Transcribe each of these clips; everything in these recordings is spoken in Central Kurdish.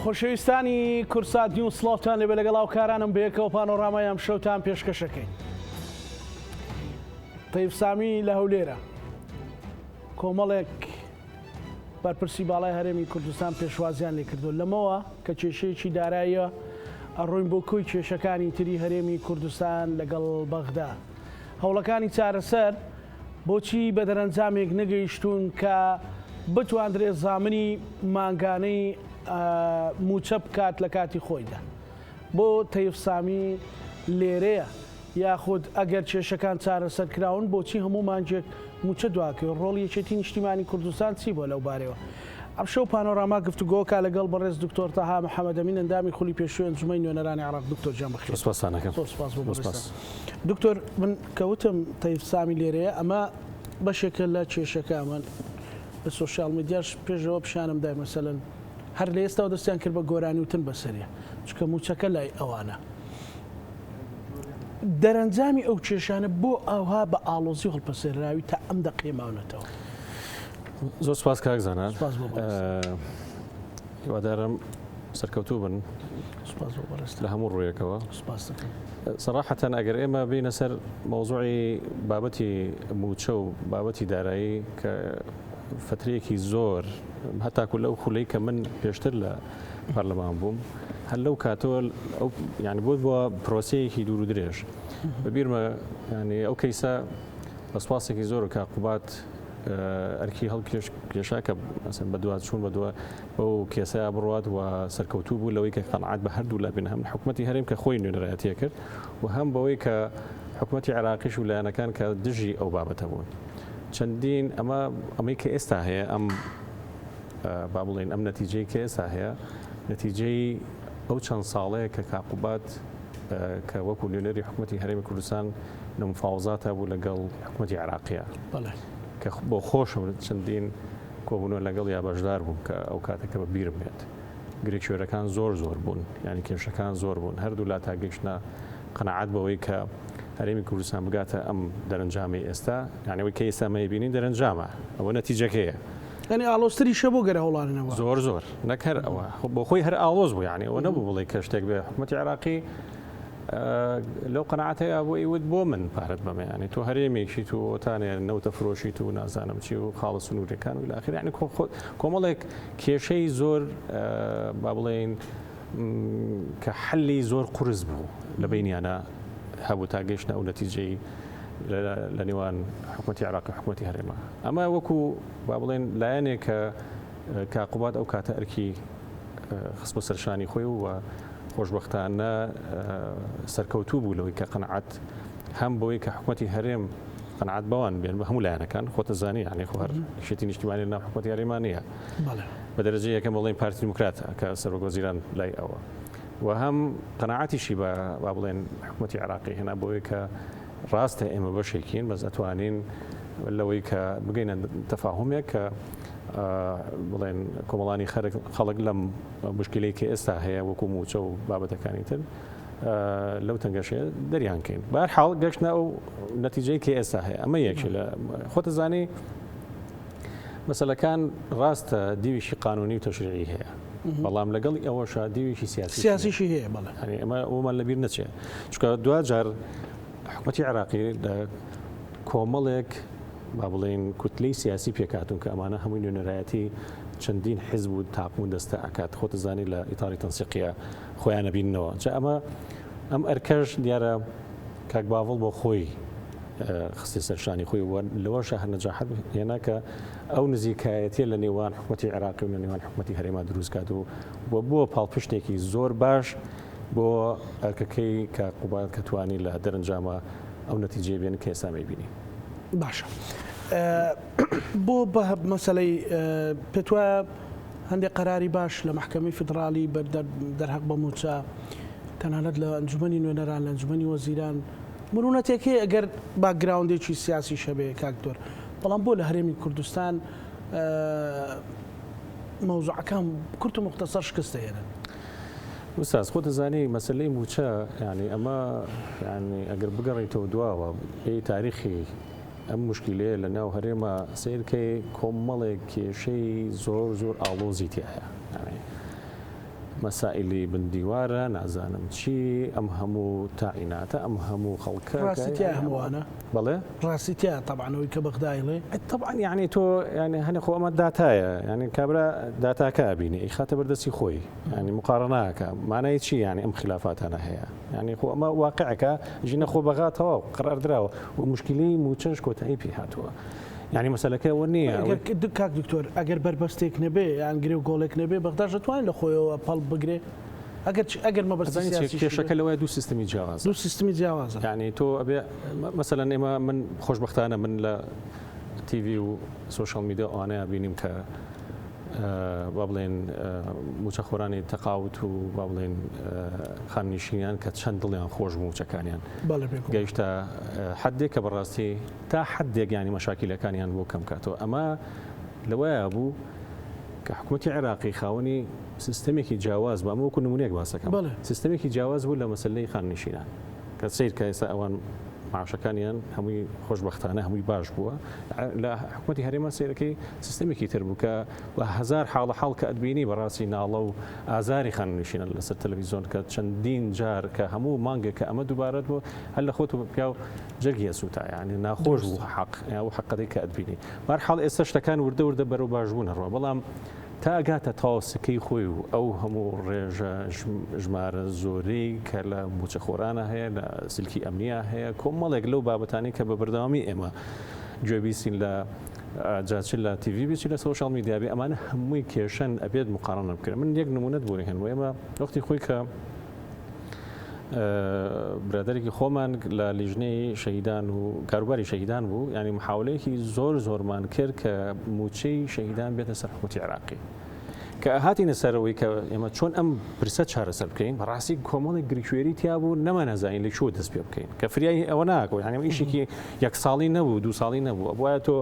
خۆشەویستانی کوردسات نیوز سڵاوتان لێبێ لەگەڵ هاوکارانم بەیەکەوە پانۆرامای ئەمشەوتان پێشکەشەکەین. تەیف سامی لە هەولێرە کۆمەڵێک بەرپرسی باڵای هەرێمی کوردستان پێشوازیان لێکردو لەمەوە کە کێشەیەکی داراییە ئەڕۆین بۆ کۆی کێشەکانی تری هەرێمی کوردستان لەگەڵ بەغدا هەوڵەکانی چارەسەر بۆچی بە دەرەنجامێک نەگەیشتوون کە بتواندرێت زامنی مانگانەی مووچە بکات لە کاتی خۆیدا؟ بۆ تەیف سامی لێرەیە؟ یاخود ئەگەر کێشەکان چارەسەر کراون بۆچی هەموو مانگێک مووچە دواکەوێت؟ ڕۆڵی یەکێتی نیشتیمانی کوردستان چی بووە لەو بارەیەوە؟ ئەمشەو پانۆراما گفتوگۆکە لەگەڵ بەڕێز دکتۆر تەها محەمەدەمین ئەندامی خولی پێشووی ئەنجومەنی نوێنەرانی عێراق. دکتۆر گیان بەخێر. سپاستان ئەکەم. زۆر سپاس بۆ بەڕێزتان. دکتۆر من کە وتم تەیف سامی لێرەیە ئەمە بەشێکە لە کێشەکە ئەمە لە سۆشیال میدیاش پێشەوە پیشانم دای مەسەلەن هەر لە ئێستاوە دەستیان کرد بە گۆرانی وتن بەسەریە چونکە مووچەکە لای ئەوانە. دەرەنجامی ئەو کێشانە بۆ ئاوها بە ئاڵۆزی و هەڵپەسێرراوی تا ئەم دەقەیە ماونەتەوە؟ زۆر سپاس کاک زانا. سپاس بۆ بەڕێزت. هیوادارم سەرکەوتوو بن. سپاس بۆ بەڕێزت. لە هەموو ڕوویەکەوە. سپاس دەکەم. سەراحەتەن ئەگەر ئێمە بێینە سەر مەوزوعی بابەتی مووچە و بابەتی دارایی کە فترەیەکی زۆر هەتاکو لەو خولەی کە من پێشتر لە پەرلەمان بووم هەر لەو کاتەوە ئەو یعنی بۆ بووە پرۆسەیەکی دوور و درێژ بەبیرمە ینی ئەو کەیسە بە سوپاسێکی زۆر کە قوبات ئەرکی هەڵکێش کێشا کە مەسەن بە دوا چوون بە دوا بەو کێسەیە بڕوات و سەرکەوتوو بوو لەوەی کە قەناعەت بە هەردوو لا بێنێ هەم حکوومەتی هەرێم کە خۆی نوێنەرایەتیە کرد و هەم بەوەی کە حکوومەتی عێراقیش و لایەنەکان کە دژی ئەو بابەتە بوون چەندین ئەمە ئەمەی کە ئێستا هەیە ئەم با بڵێین ئەم نەتیجەی کە ئێستا هەیە نەتیجەی ئەو چەند ساڵەیە کە کاقوبات کە وەکو نوێنەری حکوومەتی هەرێمی کوردستان لە مفاوەزاتا بوو لەگەڵ حکوومەتی عێراقیە کە بۆ خۆشم چەندین کۆبوونەوە لەگەڵ یا بەشدار بووم کە ئەو کاتەکە بە بیرم بێت گرێکوێرەکان زۆر زۆر بوون یعنی کێشەکان زۆر بوون هەردوو لا تا گەیشتە قەناعەت بەوەی کە هەرێمی کوردستان بگاتە ئەم دەرەنجامەی ئێستا یعنی ئەوەی کە ئێستا مەیبینین دەرەنجامە ئەوە نەتیجەکەیە. یانی ئاڵۆزتریشە بۆ گەر هەوڵانە نەبا. زۆر زۆر نەک هەر ئەوە بۆ خۆی هەر ئاڵۆز بوو یعنی ئەوە نەبوو بڵێ کە شتێک بێ حکوومەتی عێراقی لەو قەناعەتەیا بۆ ئیوت بۆ من پارەت بەمە یعنی تۆ هەرێمێکی تو ئۆتانێ نەوتە فرۆشی تو نازانم چی و خاڵە سنوورەکان و لاخر یعنی کۆمەڵێک کێشەی زۆر با بڵێین کە حەلی زۆر قورس بوو لە بینیانە هەبوو تا گەیشتە ئەو نەتیجەی لە نێوان حکوومەتی عێراق و حکوومەتی هەرێمە ئەمە وەکو با بڵێن لایەنێک کە کاقوبات ئەو کاتە ئەرکی خستبوو سەر شانی خۆی و خۆشبەختانە سەرکەوتوو بوو لەوەی کە قەناعەت هەم بۆی کە حکوومەتی هەرێم قەناعەت بەوان بێن بە هەموو لایەنەکان خۆتە زانی یعنی خۆ هەر یەکێتی نیشتیمانی ناو حکوومەتی هەرێمان نییە بە دەرەجەی یەکەم بڵێن پارتی دیموکراتە کە سەرۆک وەزیران لای ئەوە و هەم قەناعەتیشی بە با بڵێن حکوومەتی عێراقی هێنا بۆیە کە ڕاستە ئێمە بەشێکین بەس ئەتوانین لەوەی کە بگەینە تەفاهمێک کە بڵێن کۆمەڵانی خەڵک لەم مشکلەی کە ئێستا هەیە وەکو موچە و بابەتەکانی تر لەو تەنگەشەیە دەریان کەین بار حاڵ گەشتە ئەو نەتیجەی کە ئێستا هەیە ئەمە یەکێ لە خۆتە زانی مەسەلەکان ڕاستە دیوێکی قانونی و تەشریعی هەیە بەڵام لەگەڵ ئەوەشا دیوێکی سیاسی سیاسیشی هەیە بەڵێ ئەمە ئەومان لەبیر نەچێت چونکە دواجار حکومەتی عێراقی لە کۆمەڵێک با بڵێین کوتلەی سیاسی پێکهاتوون کە ئەمانە هەمووی نوێنەرایەتی چەندین حزب و تاقم و دەستە ئەکات خۆتە زانی لە ئیتاری تەنسیقیە خۆیان ئەبیننەوە جا ئەمە ئەم ئەرکەش دیارە کاک باڤڵ بۆ خۆی خستە سەر شانی خۆی و لەوەشە هەر نەجاحەت هێنا کە ئەو نزیکایەتیە لە نێوان حکومەتی عێراقی و لە نێوان حکومەتی هەرێما دروست کات و بووە پاڵپشتێکی زۆر باش بۆ ئەرکەکەی کە قوباد کە توانی لە دەرەنجامە ئەو نەتیجەیە بێنن کە ئێستا مەیبینین. باشە بۆ بە مەسەلەی پێت وایە هەندێک قەراری باش لە مەحکەمەی فیدڕاڵی دەرهەق بە مووچە تەنانەت لە ئەنجومەنی نوێنەران لە ئەنجومەنی وەزیران مرونەتێک هەیە ئەگەر باکگراوندێکی سیاسیش هەبێ کاک دکتۆر بەڵام بۆ لە هەرێمی کوردستان مەوزوعەکان کورت و موختەسەر شکست دەهێنن؟ ئوستاز خۆت ئەزانی مەسەلەی مووچە یانی ئەمە یانی ئەگەر بگەڕێیتەوە دواوە پێی تاریخی ئەم مشکلەیە لە ناو هەرێمە سیرکەی کۆمەڵێک کێشەی زۆر زۆر ئاڵۆزی تایە. مەسائیلی بن دیوارە نازانم چی ئەم هەموو تاعیناتە ئەم هەموو خەڵکە ڕاستی تیا هەمووانە بەڵێ ڕاستی تیا تەبعەن ئەوەی کە بەغدا ئەیڵێ. تەبعەن یانی تۆ یانی هەنێ خۆ ئەمە داتایە یانی کابرا داتاکە ئەبینێ ئیخاتە بەردەستی خۆی یانی مقارنە ئەکا مانای چی یانی ئەم خلافاتانە هەیە یانی خۆ ئەمە واقعەکە ژینە خۆ بەغا تەواو قەرار دراوە و مشکلی موچەش کۆتایی پێ هاتووە یانی مەسەلەکە ئەوە نییە ئەگەر کاک دکتۆر ئەگەر بەربەستێک نەبێ یان گرێ و گۆڵێک نەبێ بەغداش دەتوانێت لە خۆیەوە پەڵپ بگرێ ئەگەر ئەگەر مەبەستی ئەزانی چیە سیاسیشی کێشەکە بێ. لەوەیە دوو سیستمی جیاوازە. دوو سیستمی جیاوازە. یانی تۆ ئەبێ مەسەلەن ئێمە من خۆشبەختانە من لە تیڤی و سۆشیال میدیا ئەوانەیە بینیم کە با بڵێن موچەخۆرانی تەقاوت و با بڵێن خاننشینیان کە چەند دڵیان خۆش موچەکانیان گەیشتە حدێک کە بەڕاستی تا حدێک ینی مەشاکیلەکانیان بۆ کەم کاتەوە ئەمە لەوەیە بوو کە حکوومەتی عێراقی خاوەنی سیستەمێکی جیاواز بوو ئەمە وەکو نمونەیەک باسەکەم سیستەمێکی جیاواز بوو لە مەسلەی خاننشینان کە سیر کە ئێستا ئەوان معاشەکانیان هەمووی خۆشبەختانە هەمووی باش بووە لە حکوومەتی هەرێمە سیرەکەی سیستەمێکی تر بوو کە بە هەزار حاڵە حاڵ کە ئەتبینی بەڕاستی ناڵە و ئازاری خاننشینە لەسەر تەلەڤیزیۆن کە چەندین جار کە هەموو مانگێک کە ئەمە دووبارەت بوو هەر لە خۆت و پیاو جەرگی ئەسووتا یعنی ناخۆش بوو حەق و حەقەتەی کە ئەتبینی بەهەرحاڵ ئێستا شتەکان وردە وردە بەرەو باشبوون ئەڕوا بەڵام تا ئەگاتە تەواو سکەی خۆی و ئەو هەموو ڕێژە ژمارە زۆرەی کە لە مووچەخۆرانە هەیە لە سلکی ئەمنیا هەیە کۆمەڵێک لەو بابەتانی کە بە بەردەوامی ئێمە گوێبیستین لە جا چ لە تیڤی بێ چ لە سۆشیال میدیا بێ ئەمانە هەمووی کێشەن ئەبێت مقارنە بکرێن من یەک نمونەت بۆ هێنمەوە ئێمە وەختی خۆی کە برادەرێکی خۆمان لە لیژنەی شەهیدان و کاروباری شەهیدان بوو ینی محاولەیەکی زۆر زۆرمان کرد کە موچەی شەهیدان بێتە سەر حکوومەتی عێراقی کە هاتینە سەرەوەی کە ئێمە چۆن ئەم پرسە چارەسەر بکەین بەڕاستی کۆمەڵی گرکوێری تیا بوو نەمانەزانین لە کوێ دەست پێ بکەین کە فریای ئەوە ناکۆ یعنی ئیشێکی یەک ساڵی نەبوو دو ساڵی نەبوو ئەبوایە تۆ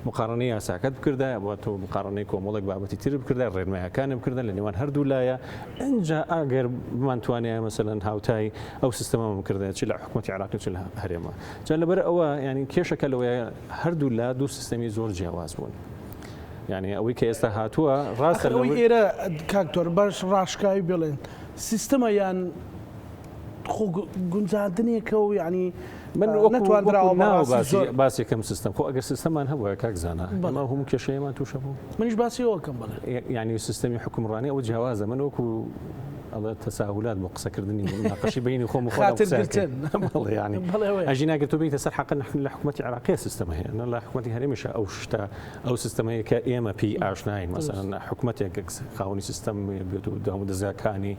مقارنەی یاساکەت بکردایە بۆ تۆ مقارنەی کۆمەڵێک بابەتی تر بکردای ڕێنمایەکانت بکردن لە نێوان هەردوو لایە ئینجا ئەگەر بمانتوانایە مەسەلەن هاوتای ئەو سیستەمەمان بکردایە چ لە حکومەتی عێراقی و چ لە هەرێمە جا لەبەر ئەوە یعنی کێشەکە لەوەیە هەردوو لا دوو سیستەمی زۆر جیاواز بوون یعنی ئەوەی کە ئێستا هاتووە ڕاستە ئەخر ئەوەی ئێرە کاک تۆر باش ڕاشکاوی بڵێن سیستەمە یان خۆ گونجاندنێکە و یعنی من نەتواندراوە باسی کەم سیستم خۆ ئەگەر سیستەمان هەبووە کاک زانا ئەمە هەموو کێشەیەمان تووشە بوو منیش باسی ئەوەکەم بڵێ یعنی سیستەمی حکومڕانی ئەوە جیاوازە من وەکو ئەڵێ تەساهولات بۆ قسەکردنی مناقەشی بینی خۆم خاترگرتن ینی ئەژی ناگرت و بیتە سەر حەقە نحن لە حکوومەتی عراقیە سیستەمە هەیە نە لە حکوومەتی هەرێمیشە ئەو شتە ئەو سیستەمەیە کە ئێمە پێی ئاشناین مەسەلەن حکوومەتێک خاوەنی سیستەم بێت و دام و دەزگاکانی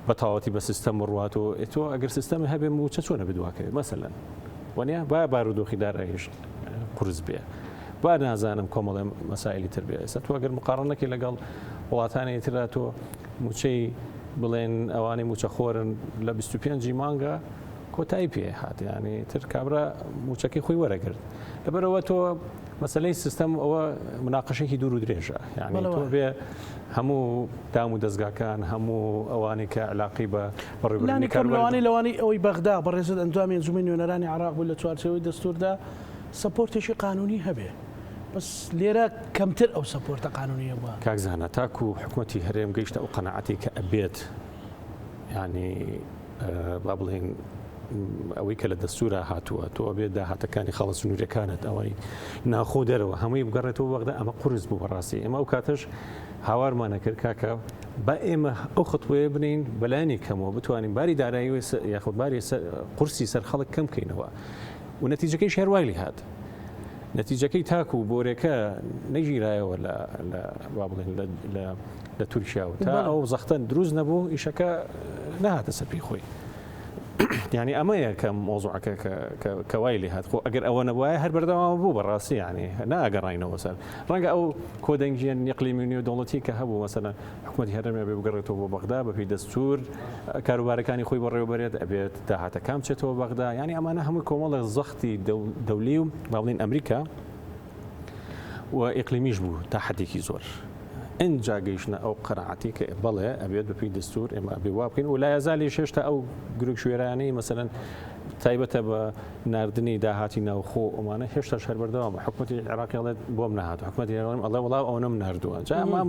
بە تەواوەتی بە سیستەم بڕوات و تۆ ئەگەر سیستەمی هەبێ مووچە چۆنە بدواکەوێت مەسەلەن وەنیە با بارودۆخی داراییش قورس بێ با نازانم کۆمەڵێ مەسایلی تر بێ ئێستا تۆ ئەگەر مقاڕنەکەی لەگەڵ وڵاتانی تردا تۆ مووچەی بڵێن ئەوانەی مووچەخۆرن لە 25 مانگە کۆتایی پێ هات ینی تر کابرا مووچەکەی خۆی وەرەگرت لەبەرەوە تۆ مەسەلەی سیستەم ئەوە مناقەشێکی دوور و درێژە یعنی تۆ بێ هەموو دام و دەزگاکان هەموو ئەوانەی کە علاقی بە بەڕێوەبردنی کاروباری لەوانەی لەوانەی ئەوەی بەغدا بەڕێزت ئەندامی ئەنجومەنی نوێنەرانی عێراق بوو لە چوارچێوەی دەستووردا support ێکی قانونی هەبێ بەس لێرە کەمتر ئەو support ە قانونیە بووە. کاک زانا تاکو حکومەتی هەرێم گەیشتە ئەو قەناعەتەی کە ئەبێت یانی با بڵێین ئەوەی کە لە دەستورا هاتووە تۆ ئەبێت داهاتەکانی خاڵە سنووریەکانت ئەوەی ناخۆ دەرەوە هەمووی بگەڕێتەوە بەغدا ئەمە قورس بوو بەڕاستی ئێمە ئەو کاتەش هاوارمانە کرد کاکە با ئێمە ئەو خطوەیە بنین بەلایەنی کەمەوە بتوانین باری دارایی و یاخود باری قورسی سەر خەڵک کەم بکەینەوە و نەتیجەکەیش هەر وای لێ هات نەتیجەکەی تاکو بۆرێکە نەگیرایەوە لە با بڵێن لە لە تورکیا و تا ئەو زەختە دروست نەبوو ئیشەکە نەهاتە سەر پێی خۆی یعنی ئەمەیە کە مۆزوعەکە کە وای لێ هات خۆ ئەگەر ئەوە نەبوایە هەر بەردەوام بوو بەڕاستی یعنی ناگەڕینەوە سەر ڕەنگە ئەو کۆدەنگیە ئیقلیمی نێودەوڵەتی کە هەبوو مەسەلەن حکوومەتی هەرێم بێ بگەڕێتەوە بۆ بەغدا بەپێی دەستور کاروبارەکانی خۆی بەڕێوەبەرێت ئەبێت داهاتەکان بچێتەوە بەغدا یعنی ئەمانە هەمووی کۆمەڵە زەختی دەولی و با بڵێین ئەمریکا و ئیقلیمیش بوو تا حدێکی زۆر ئینجا گەیشتنە ئەو قەناعەتی کە بەڵێ ئەبێت بەپێی دەستور ئێمە ئەبێ وا بکەین و لا یەزالیش هێشتا ئەو گرۆکشوێرانەی مەسەلەن تایبەتە بە ناردنی داهاتی ناوخۆ ئەمانە هێشتاش هەر بەردەوامە حکوومەتی عێراقی ئەڵێت بۆم نەهات حکوومەتی عێراقی ئەڵێ وەڵا ئەوەنەم ناردووە جا ئەمە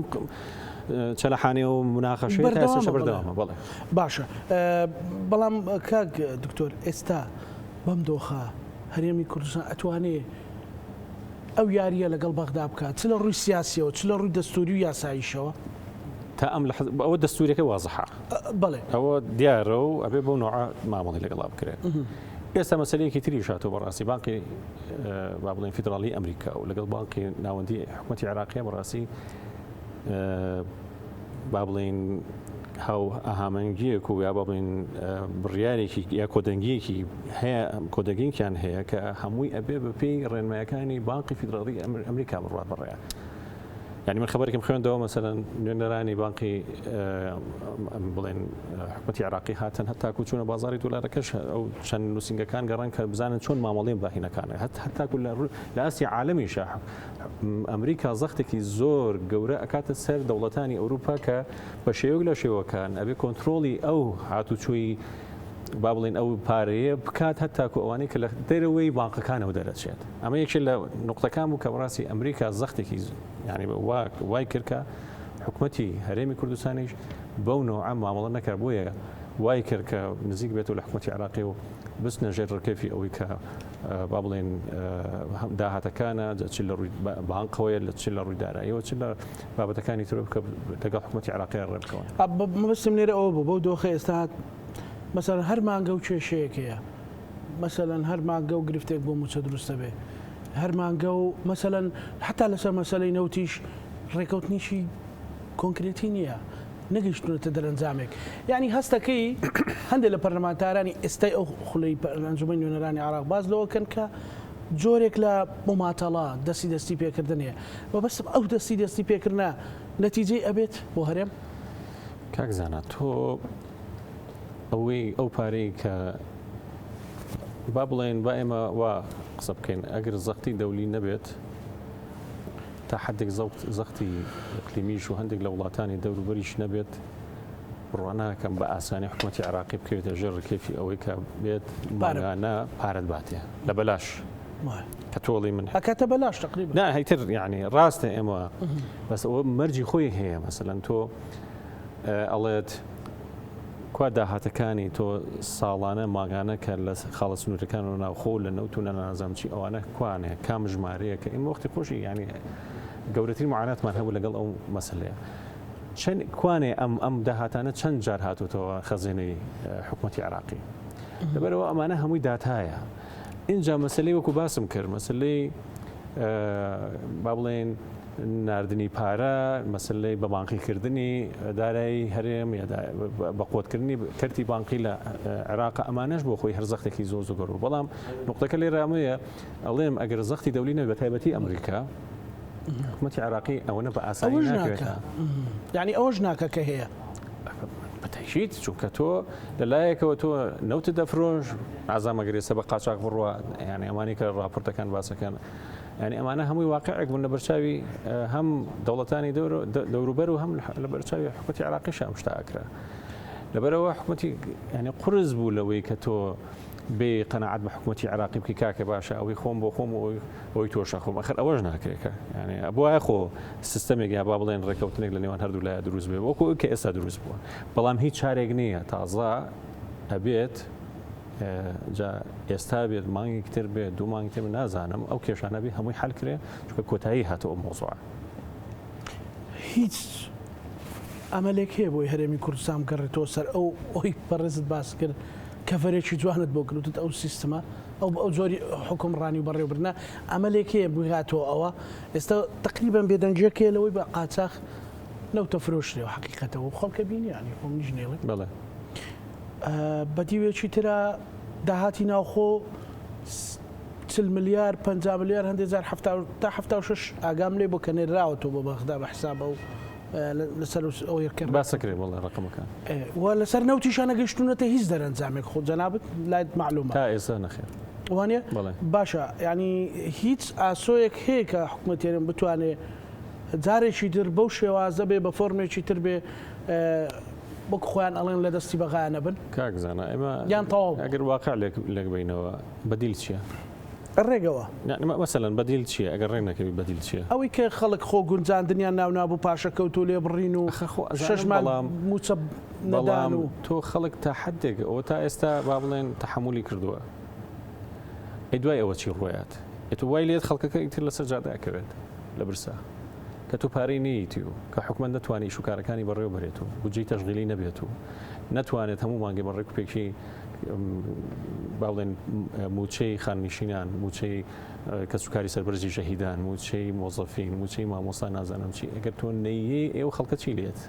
چەلەحانێ و مناقەشەیە تا ئێستاش بەردەوامە. بەڵێ. باشە بەڵام کاک دکتۆر ئێستا بەم دۆخە هەرێمی کوردستان ئەتوانێ ئەو یارییە لەگەڵ بەغدا بکات چ لە ڕووی سیاسیەوە چ لە ڕووی دەستوری و یاساییشەوە؟ تا ئەم لە ئەوە دەستوریەکە وازحە. بەڵێ. ئەوە دیارە و ئەبێ بەو نەوعە مامەڵەی لەگەڵا بکرێت. ئێستا مەسەلەیەکی تریش هاتووە بەڕاستی بانقی با بڵێن فیدراڵی ئەمریکا و لەگەڵ بانقی ناوەندی حکوومەتی عێراقیە بەڕاستی با بڵێین هاو ئاهامەنگیەک و یا با بڵێین بڕیارێکی یا کۆدەنگیەکی هەیە کۆدەنگێکیان هەیە کە هەمووی ئەبێ بەپێی ڕێنمایەکانی بانقی فیدراڵی ئەمریکا بڕوات بەڕێیان. یعنی من خبرێکم خوێندەوە مەسەلەن نوێنەرانی بانقی بڵێن حکومەتی عراقی هاتن هەتاکو چوونە بازاری دۆلارەکەش ئەو چەند نووسینگەکان گەڕان کە بزانن چۆن مامەڵێن باهینەکان هەت هەتاکو لە ئاستی عالەمیشە ئەمریکا زەختێکی زۆر گەورە ئەکاتە سەر دەوڵەتانی ئەوروپا کە بە شێوەیەک لە شێوەکان ئەبێ کۆنترۆڵی ئەو هاتوچۆی با بڵێن ئەو پارەیە بکات هەتاکو ئەوانەی کە لە دەرەوەی بانقەکانەوە دەرەچێت ئەمە یەکێ لە نقطەکان بوو کە بەڕاستی ئەمریکا زەختێکی ینی وای کرد کە حکومەتی هەرێمی کوردستانیش بەو نەوعە مامەڵە نەکات بۆیە وای کرد کە نزیک بێتەوە لە حکومەتی عراقی و بچنە ژێر ڕکێفی ئەوەی کە با بڵێن داهاتەکانە چ لە ڕووی بانقەوەیە لە چ لە ڕووی داراییەوە چ لە بابەتەکانی ترەوە کە لەگەڵ حکومەتی عێراقی ڕێبکەون. مەبەستم لێرە ئەوە بوو بەو دۆخە ئێستا مەسەلەن هەر مانگە و کێشەیەک هەیە مەسەلەن هەر مانگە و گرفتێک بۆ مووچە دروست دەبێ هەر مانگە و مەسەلەن حتا لەسەر مەسەلەی نەوتیش ڕێکەوتنیشی کۆنکرێتی نییە نەگەیشتونەتە دەرەنجامێک یانی هەستەکەی هەندێک لە پەرلەمانتارانی ئێستای ئەو خولەی ئەنجومەنی نوێنەرانی عێراق باس لەوە کەن کە جۆرێک لە مماتەڵە دەستی دەستی پێکردن هەیە مەبەستم ئەو دەستی دەستی پێکردە نەتیجەی ئەبێت بۆ هەرێم؟ کاک زانا تۆ ئەوەی ئەو پارەی کە با بڵێن با ئێمە وا قسە بکەین ئەگەر زەختی دەولی نەبێت تا حدێک زەختی ئیقلیمیش و هەندێک لە وڵاتانی دەوروبەریش نەبێت بڕوا ناکەم بە ئاسانی حکوومەتی عراقی بکەوێتە ژێر ڕکێفی ئەوەی کە بێت مانگانە پارەت باتێ لە بەلاش کە تۆڵی من ئەکاتە بەلاش تقریبا نا هیتر یعنی ڕاستە ئێمە بەس ئەوە مەرجی خۆی هەیە مەسەلەن تۆ ئەڵێت کوا داهاتەکانی تۆ ساڵانە مانگانە کە لە خاڵە سنوورەکان و ناوخۆ لە نەوت و لە نازانم چی ئەوانە کوانێ کام ژمارەیە کە ئێمە وەختی خۆشی یعنی گەورەترین معاناتمان هەبوو لەگەڵ ئەو مەسلەیە چەند کوانێ ئەم ئەم داهاتانە چەند جار هاتوتەوە خەزێنەی حکوومەتی عراقی لەبەرەوە ئەمانە هەمووی داتایە اینجا مەسلەی وەکو باسم کرد مەسلەی با بڵێن ناردنی پارە، مەسەلەی بە بانقیکردنی دارایی هەرێم یا بە قوتکردنی کەرتی بانقی لە عێراق ئەمانەش بۆ خۆی هەر زەختێکی زۆر زۆر گەورە بەڵام نقطەکە لێرە ئەمەیە ئەڵێم ئەگەر زەختی دەولی نەبێت بە تایبەتی ئەمریکا حکومەتی عێراقی ئەوەنە بە ئاسانی ناکەوێت یعنی ئەوەش ناکە کە هەیە بەتەکید چونکە تۆ لەلایەکەوە تۆ نەوتت دەفرۆش ئازامەگرێسە بە قاچاق بڕوە یعنی ئەمانی کە راپۆرتەکان باسەکەن یانی ئەمانە هەمووی واقعێک بوون لە بەرچاوی هەم دەوڵەتانی دەوروبەر و هەم لە بەرچاوی حکوومەتی عراقیش ئەم شتە ئەکرا لەبەرەوە حکوومەتی یعنی قرس بوو لەوەی کە تۆ بێ قەنەعەت بە حکوومەتی عراقی بکەی کاکە باشە ئەوەی خۆم بۆ خۆم و ئەوەی تۆشە خۆم ئەخر ئەوەش ناکرێکە یعنی بۆیە خۆ سیستەمێک یا با بڵێن ڕێککەوتنێک لە نێوان هەردوو لایە دروست بێ وەکو کە ئێستا دروست بووە بەڵام هیچ چارێک نییە تازە ئەبێت جا ئێستا بێت مانگێکی تر بێت دوو مانگی تر نازانم ئەو کێشانە بێ هەمووی حل کرێ چونکە کۆتایی هاتەوە ئەو مەوزوعە. هیچ ئەمەلێک هەیە بۆی هەرێمی کوردستان بگەڕێتەوە سەر ئەو ئەوی بەڕێزت باس کرد کەڤەرێکی جوانت بۆ کردوت ئەو سیستمە ئەو ئەو جۆری حکومڕانی و بەڕێوەبردنە ئەمەلێک هەیە بگاتەوە ئەوە ئێستا تقریبا بێدەنگیەک هەیە لەوەی بە قاچاخ نەوتە فرۆشرێ و حەقیقەتەوە خەڵکە بینیانی خۆم نیش نێڵێ بەڵێ بە دیوێکی ترا داهاتی ناوخۆ 40 ملیار 50 ملیار هەندێک جار تا 76 ئاگام لێ بۆ کە نێراوەتەوە بۆ بەغدا بە حساب ئەو لەسەر ئەوەی کە باسەکرێ بەڵێ ڕقمەکان و لەسەر نەوتیشان نەگەیشتونەتە هیچ دەرەنجامێک خۆ جەنابت لایت معلومە تا ئێستا نەخێر وانە باشە ینی هیچ ئاسۆیەک هەیە کە حکوومەت هەرێم بتوانێ جارێکی تر بەو شێوازە بێ بە فۆرمێکی تر بێ وەک خۆیان ئەڵێن لە دەستی بەغا نەبن؟ کاک زانا ئێمە یان تەواو بووە؟ ئەگەر واقع لێک لێک بەینەوە بەدیل چییە؟ ڕێگەوە. مەسەلەن بەدیل چییە؟ ئەگەر ڕێک نەکەوی بەدیل چییە؟ ئەوەی کە خەڵک خۆ گونجاندنیان ناو نابوو پاشەکەوت و لێبڕین و شەش مانگ مووچە نەدان و. تۆ خەڵک تا حەدێک ئەوە تا ئێستا با بڵێن تەحەمولی کردووە ئەی دوای ئەوە چی ڕوویات؟ ئێ تۆ وای لێت خەڵکەکە ئیتر لەسەر جادە ئەکەوێت لە برسا کە تۆ پارەی نەیتی و کە حکومەت نەتوانێت ئیش و کارەکانی بەڕێوە بەرێت و بودجەی تەشغیلی نەبێت و نەتوانێت هەموو مانگێ بە ڕێکوپێکی با بڵێن مووچەی خاننشینان، مووچەی کەسوکاری سەربەرزی شەهیدان، مووچەی مۆزەفین، مووچەی مامۆستا نازانم چی، ئەگەر تۆ نەیەی ئێوە خەڵکە چی لێت؟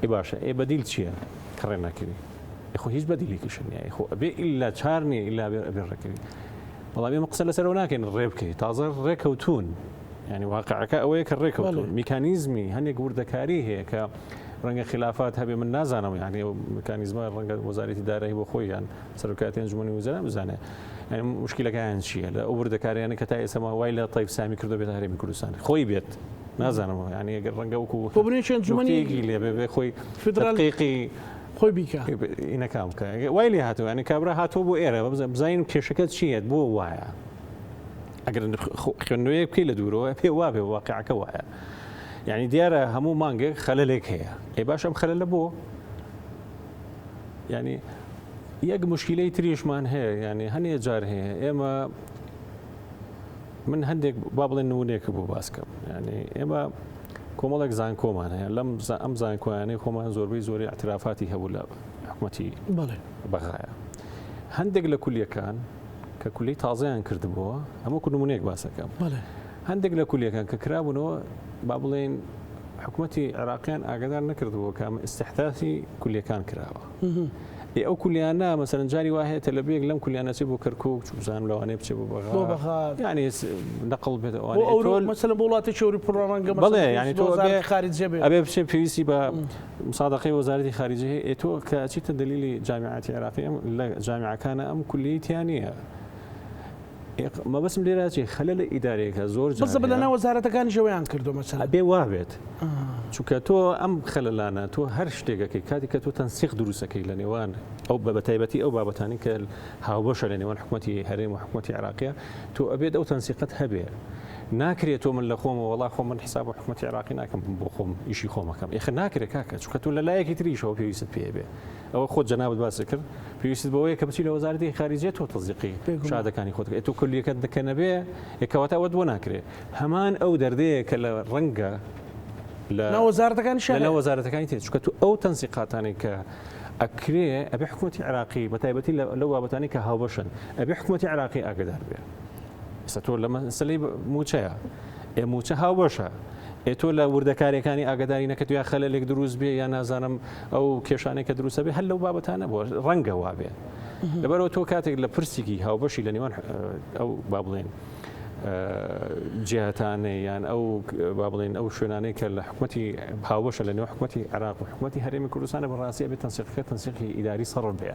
ئێ باشە ئێ بەدیل چییە کە ڕێ ناکەوی؟ ئێ خۆ هیچ بەدیلێکیش نییە، ئێ خۆ ئەبێ ئیلا چار نییە ئیلا ئەبێ ئەبێ ڕێکەوی. بەڵام ئێمە قسە لەسەر ئەوە ناکەین ڕێ بکەی، تازە ڕێکەوتوون. یعنی واقعەکە ئەوەیە کە ڕێکەوتون میکانیزمی هەندێک وردەکاری هەیە کە ڕەنگە خلافات هەبێ من نازانم یعنی میکانیزمە ڕەنگە وەزارەتی دارایی بۆ خۆی یان سەرۆکایەتی ئەنجومەنی وزەرا بزانێ یعنی مشکلەکەیان چییە لە ئەو وردەکاریانە کە تا ئێستا وای لە تەیف سامی کردو بێت هەرێمی کوردستان خۆی بێت نازانم یعنی ئەگەر ڕەنگە وەکو بۆ بنێکی ئەنجومەنی لێ بێ خۆی فیدراڵیقی خۆی بیکە ئینەکان بکە وای لێ هاتووە یعنی کابرا هاتووە بۆ ئێرە بزانین کێشەکە چییە بۆ وایە ئەگەر خوێندنەوەیەک بکەی لە دوورەوە پێ وابێ واقعەکە وایە یعنی دیارە هەموو مانگێک خەلەلێک هەیە ئەی باش ئەم خەلەلە بۆ یعنی یەک مشکلەی تریشمان هەیە یعنی هەنێ جار هەیە ئێمە من هەندێک با بڵێن نمونەیەک بۆ باسکەم یعنی ئێمە کۆمەڵێک زانکۆمان هەیە لەم ئەم زانکۆیانەی خۆمان زۆربەی زۆری اعترافاتی هەبوو لە حکوومەتی بەغایە هەندێک لە کولیەکان کە کولیەی تازەیان کردبووە ئەمە وەکو نمونەیەک باسەکەم هەندێک لە کولیەکان کە کرابوونەوە با بڵێن حکوومەتی عێراقیان ئاگدار نەکردبووە کە ئەمە ئیستحداثی کولیەکان کراوە ئەو کولیانە مەسەرەن جاری وا هەیە تەلەبەیەک لەم کولیانە چێ بۆ کەرکک چوبزانم لەوانەیە بچێ بۆ بەغا یعنی نەقڵ بێت مەسەلەن بۆ وڵاتێکی ئەوروپی ڕەنگە بەڵێ یعنی تۆ خارجیە بێ ئەبێ بچێ پێویستی بە مسادەقەی وەزارەتی خارجیە هەیە ئێ تۆ کە ئەچیتە دەلیلی جامیعاتی عێراقی ئەم لە جامیعەکانە ئەم کولیەی تیا نییە مەبەستم لێرە چی خەلە لە ئیدارەیەکە زۆر جار بەس لە ناو وەزارەتەکانیش ئەوەیان کردو مەسەلەن ئەبێ وا بێت چونکە تۆ ئەم خەلەلانە تۆ هەر شتێکەکەی کاتی کە تۆ تەنسیق دروستەکەی لە نێوان ئەو بە تایبەتی ئەو بابەتانی کە هاوبەشە لە نێوان حکوومەتی هەرێم و حکوومەتی عێراقیە تۆ ئەبێت ئەو تەنسیقەت هەبێ ناکرێت تۆ من لە خۆمەوە وەڵا خۆ من حساب بۆ حکومەتی عێراقی ناکەم بۆ خۆم ئیشی خۆمەکەم ئێخە ناکرێت کاکە چونکە تۆ لە لایەکی تریشەوە پێویستت پێ بێ ئەوە خۆت جەنابت باست کرد پێویستت بەوەیە کە بچی لە وەزارەتی خارجیە تۆ تەزیقی شادەکانی خۆت تۆ کولیەکەت دەکە نەبێ کەواتە ئەوەت بۆ ناکرێ هەمان ئەو دەردەیە کە لە ڕەنگە لە وەزارەتەکانی لە وەزارەتەکانی تێ چونکە تۆ ئەو تەنسیقاتانەی کە ئەکرێ ئەبێ حکوومەتی عێراقی بە تایبەتی لەو بابەتانی کە هاوبەشن ئەبێ حکوومەتی عێراقی ئاگدار بێ ئێستا تۆ لە مەسەلەی مووچەیە ئێ مووچە هاوبەشە ئێ تۆ لە وردەکاریەکانی ئاگداری نەکەت یا خەلەلێک دروست بێ یا نازانم ئەو کێشانێک کە دروستە بێ هەر لەو بابەتانە بووە ڕەنگە وابێ لەبەرەوە تۆ کاتێک لە پرسێکی هاوبەشی لە نێوان ئەو با بڵێن جیهتانەی یان ئەو با بڵێن ئەو شوێنانەی کە لە حکوومەتی هاوبەشە لە نێو حکوومەتی عێراق و حکوومەتی هەرێمی کوردستانە بەڕاستی ئەبێ تەنسیقەکە تەنسیقی ئیداری سەڕف بێ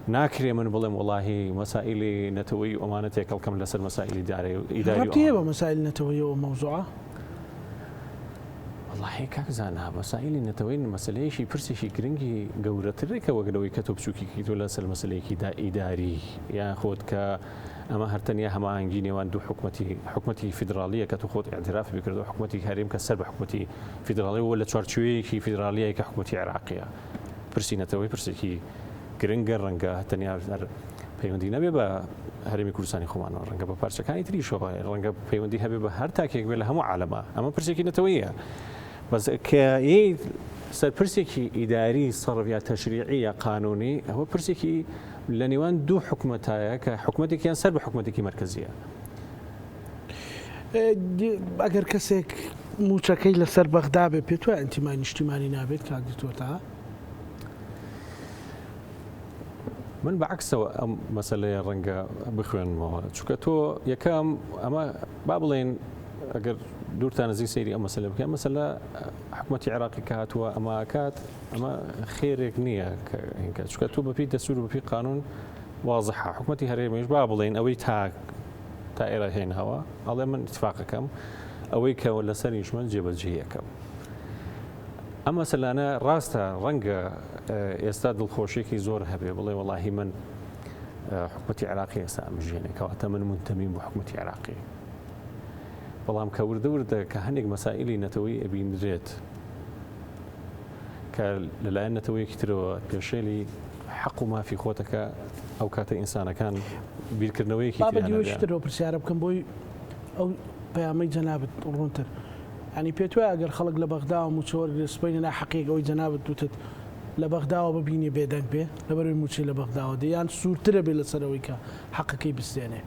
ناکرێ من بڵێم وەڵاهی مەسائیلی نەتەوەیی و ئەمانە تێکەڵ کەم لەسەر مەسائیلی دارایی و ئیداری و ڕەبتی هەیە بە مەسائیلی نەتەوەیی ئەو مەوزوعە؟ وەڵاهی کاک زانا مەسائیلی نەتەوەیی مەسەلەیەکی پرسێکی گرنگی گەورەترێکە وەک لەوەی کە تۆ بچووکی کەیتەوە لەسەر مەسەلەیەکی دا ئیداری یان خۆت کە ئەمە هەر تەنیا هەماهەنگی نێوان دوو حکومەتی حکومەتی فیدراڵیە کە تۆ خۆت ئیعتراف بکردەوە حکومەتی هەرێم کە سەر بە حکومەتی فیدراڵی و لە چوارچێوەیەکی فیدراڵیە کە حکومەتی عێراقیە پرسی نەتەوەی پرسێکی گرنگە ڕەنگە تەنیا هەر پەیوەندی نەبێ بە هەرێمی کوردستانی خۆمانەوە ڕەنگە بە پارچەکانی تریشەوە ڕەنگە پەیوەندی هەبێ بە هەر تاکێک بێ لە هەموو عالەمە ئەمە پرسێکی نەتەوەیە بەس کە سەر پرسێکی ئیداری سەرف یا تەشریعی یا قانونی ئەوە پرسێکی لە نێوان دوو حکومەتایە کە حکومەتێکیان سەر بە حکومەتێکی مەرکەزیە. ئەگەر کەسێک مووچەکەی لەسەر بەغدا بێ پێت وایە ئینتیمای نیشتیمانی نابێت کاک دکتۆر تەها؟ من بە عەکسەوە ئەم مەسەلەیە ڕەنگە بخوێنمەوە چونکە تۆ یەکەم ئەمە با بڵێن ئەگەر دوورتان نزیک سەیری ئەم مەسەلە بکەن مەسەلە حکوومەتی عێراقی کە هاتووە ئەمە کات ئەمە خێرێک نییە کە چونکە تۆ بەپی دەسوور و بەپی قانون وازحە حکوومەتی هەرێمیش با بڵێن ئەوەی تا تا ئێرە هێناوە ئەڵێ من اتفاقەکەم ئەوەی کە لەسەریش من جێبەجێیەکەم ئەم مەسەلانە ڕاستە ڕەنگە ئێستا دڵخۆشیەکی زۆر هەبێ بڵێ وەڵاهی من حکومەتی عێراقی ئێستا ئەمژێنێ کەواتە من منتەمیم بۆ حکومەتی عێراقی. بەڵام کە وردە وردە کە هەندێک مەسائلی نەتەوەی ئەبینرێت کە لەلایەن نەتەوەیەکی ترەوە پێشێلی حەق و مافی خۆتەکە ئەو کاتە ئینسانەکان بیرکردنەوەیەکی با بە دیوەکی ترەوە پرسیارە بکەم بۆی ئەو پەیامەی جەنابت ڕوونتر ینی پێت وایە ئەگەر خەڵک لە بەغداوە مووچە وەرگرێ سبەینێ ناحەقیەک ئەوەی جەنابت وتت لە بەغداوە ببینێ بێدەنگ بێ لەبەرئەوەی مووچەی لە بەغداوە دێ یان سوورترە بێ لەسەر ئەوەی کە حەقەکەی بستێنێ؟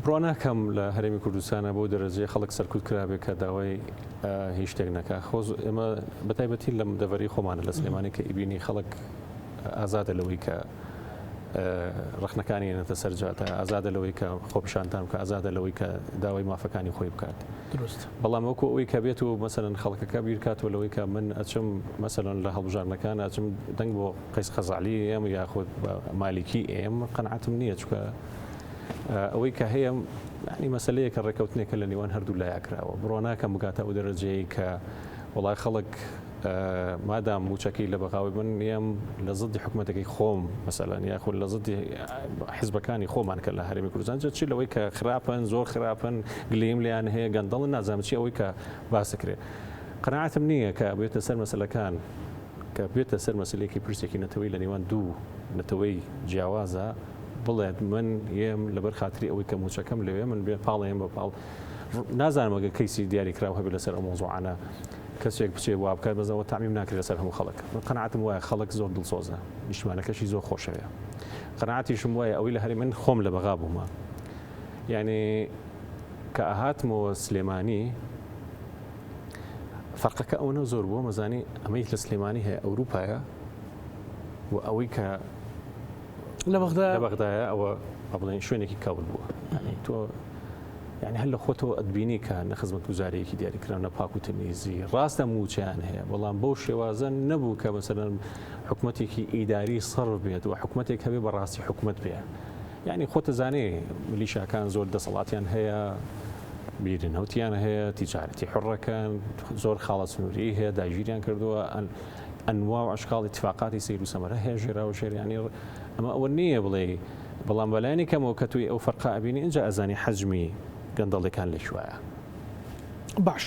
بڕوا ناکەم لە هەرێمی کوردستانە بەو دەرەجەیە خەڵک سەرکوت کرابێ کە داوای هیچ شتێک نەکا. خۆ ئێمە بەتایبەتی لەم دەڤەری خۆمانە لە سلێمانی کە ئیبینی خەڵک ئازادە لەوەی کە ڕەخنەکانی ێنێتە سەر جادە، ئازادە لەوەی کە خۆپیشاندان بکات، ئازادە لەوەی کە داوای مافەکانی خۆی بکات. دروست. بەڵام وەکو ئەوەی کە بێت و مەسەلەن خەڵکەکە بیرکاتەوە لەوەی کە من ئەچم مەسەلەن لە هەڵبژاردنەکان ئەچم دەنگ بۆ قەیس خەزعلی ئێم یاخود بە مالیکی ئێم قەناعەتم نییە چونکە ئەوەی کە هەیە ینی مەسلەیەکە ڕێککەوتنێکە لە نێوان هەردوو لایە کراوە بڕۆ ناکەم بگاتە ئەو دەرەجەیە کە وڵای خەڵک مادام موچەکەی لە بەغاوی من یەم لە زدی حکوومەتەکەی خۆم مەسەلەن یاخود لە زدی حزبەکانی خۆمان کە لە هەرێمی کوردستان چی لەوەی کە خراپن زۆر خراپن گلیم لیان هەیە گەندەڵن نازانم چی ئەوەی کە باسکرێ قەناعەتم نییە کە بێتە سەر مەسلەکان کە بێتە سەر مەسلەیەکی پرسێکی نەتەوەی لە نێوان دوو نەتەوەی جیاوازە بڵێت من یەم لەبەر خاتری ئەوەی کە موچەکەم لەوێ من بێ پاڵێم بە پاڵ نازانم ئەگەر کەیسی دیاری کراو هەبێت لەسەر ئەو مەوزوعانە کەسێک بچێ وا بکات بەس ئەوە تەعمیم ناکرێت لەسەر هەموو خەڵک من قەناعەتم وایە خەڵک زۆر دڵسۆزە نیشتمانەکەشی زۆر خۆشەوێ قەناعەتیشم وایە ئەوەی لە هەرێ من خۆم لە بەغا بوومە یعنی کە ئەهاتمەوە سلێمانی فەرقەکە ئەوەنە زۆر بووە مەزانی ئەمەی لە سلێمانی هەیە ئەوروپایە و ئەوەی کە لە بەغدا لە بەغدایە ئەوە بڵێن شوێنێکی کاول بووە تۆ یعنی هەر لە خۆتەوە ئەتبینی کە نە خزمەتگوزاریەکی دیاریکراو نە پاک و تەمیزی ڕاستە مووچەیان هەیە بەڵام بەو شێوازە نەبوو کە مەسەلەن حکومەتێکی ئیداری سەرف بێت و حکومەتێک هەبێ بەڕاستی حکومەت بێ یعنی خۆتە زانێ میلیشاکان زۆر دەسەڵاتیان هەیە بیری نەوتیان هەیە تیجارەتی حڕەکەن زۆر خاڵە سنووری هەیە داگیریان کردووە ئەنوا و ئەشکاڵ اتفاقاتی سەیر و سەمەرە هەیە ژێراوە ژێر یعنی ئەمە ئەوە نییە بڵێ بەڵام بەلایەنی کەمەوە کە توی ئەو فەرقە ئەبینی ئینجا ئەزانی حەجمی گەندەڵیەکان لە کوایە. باش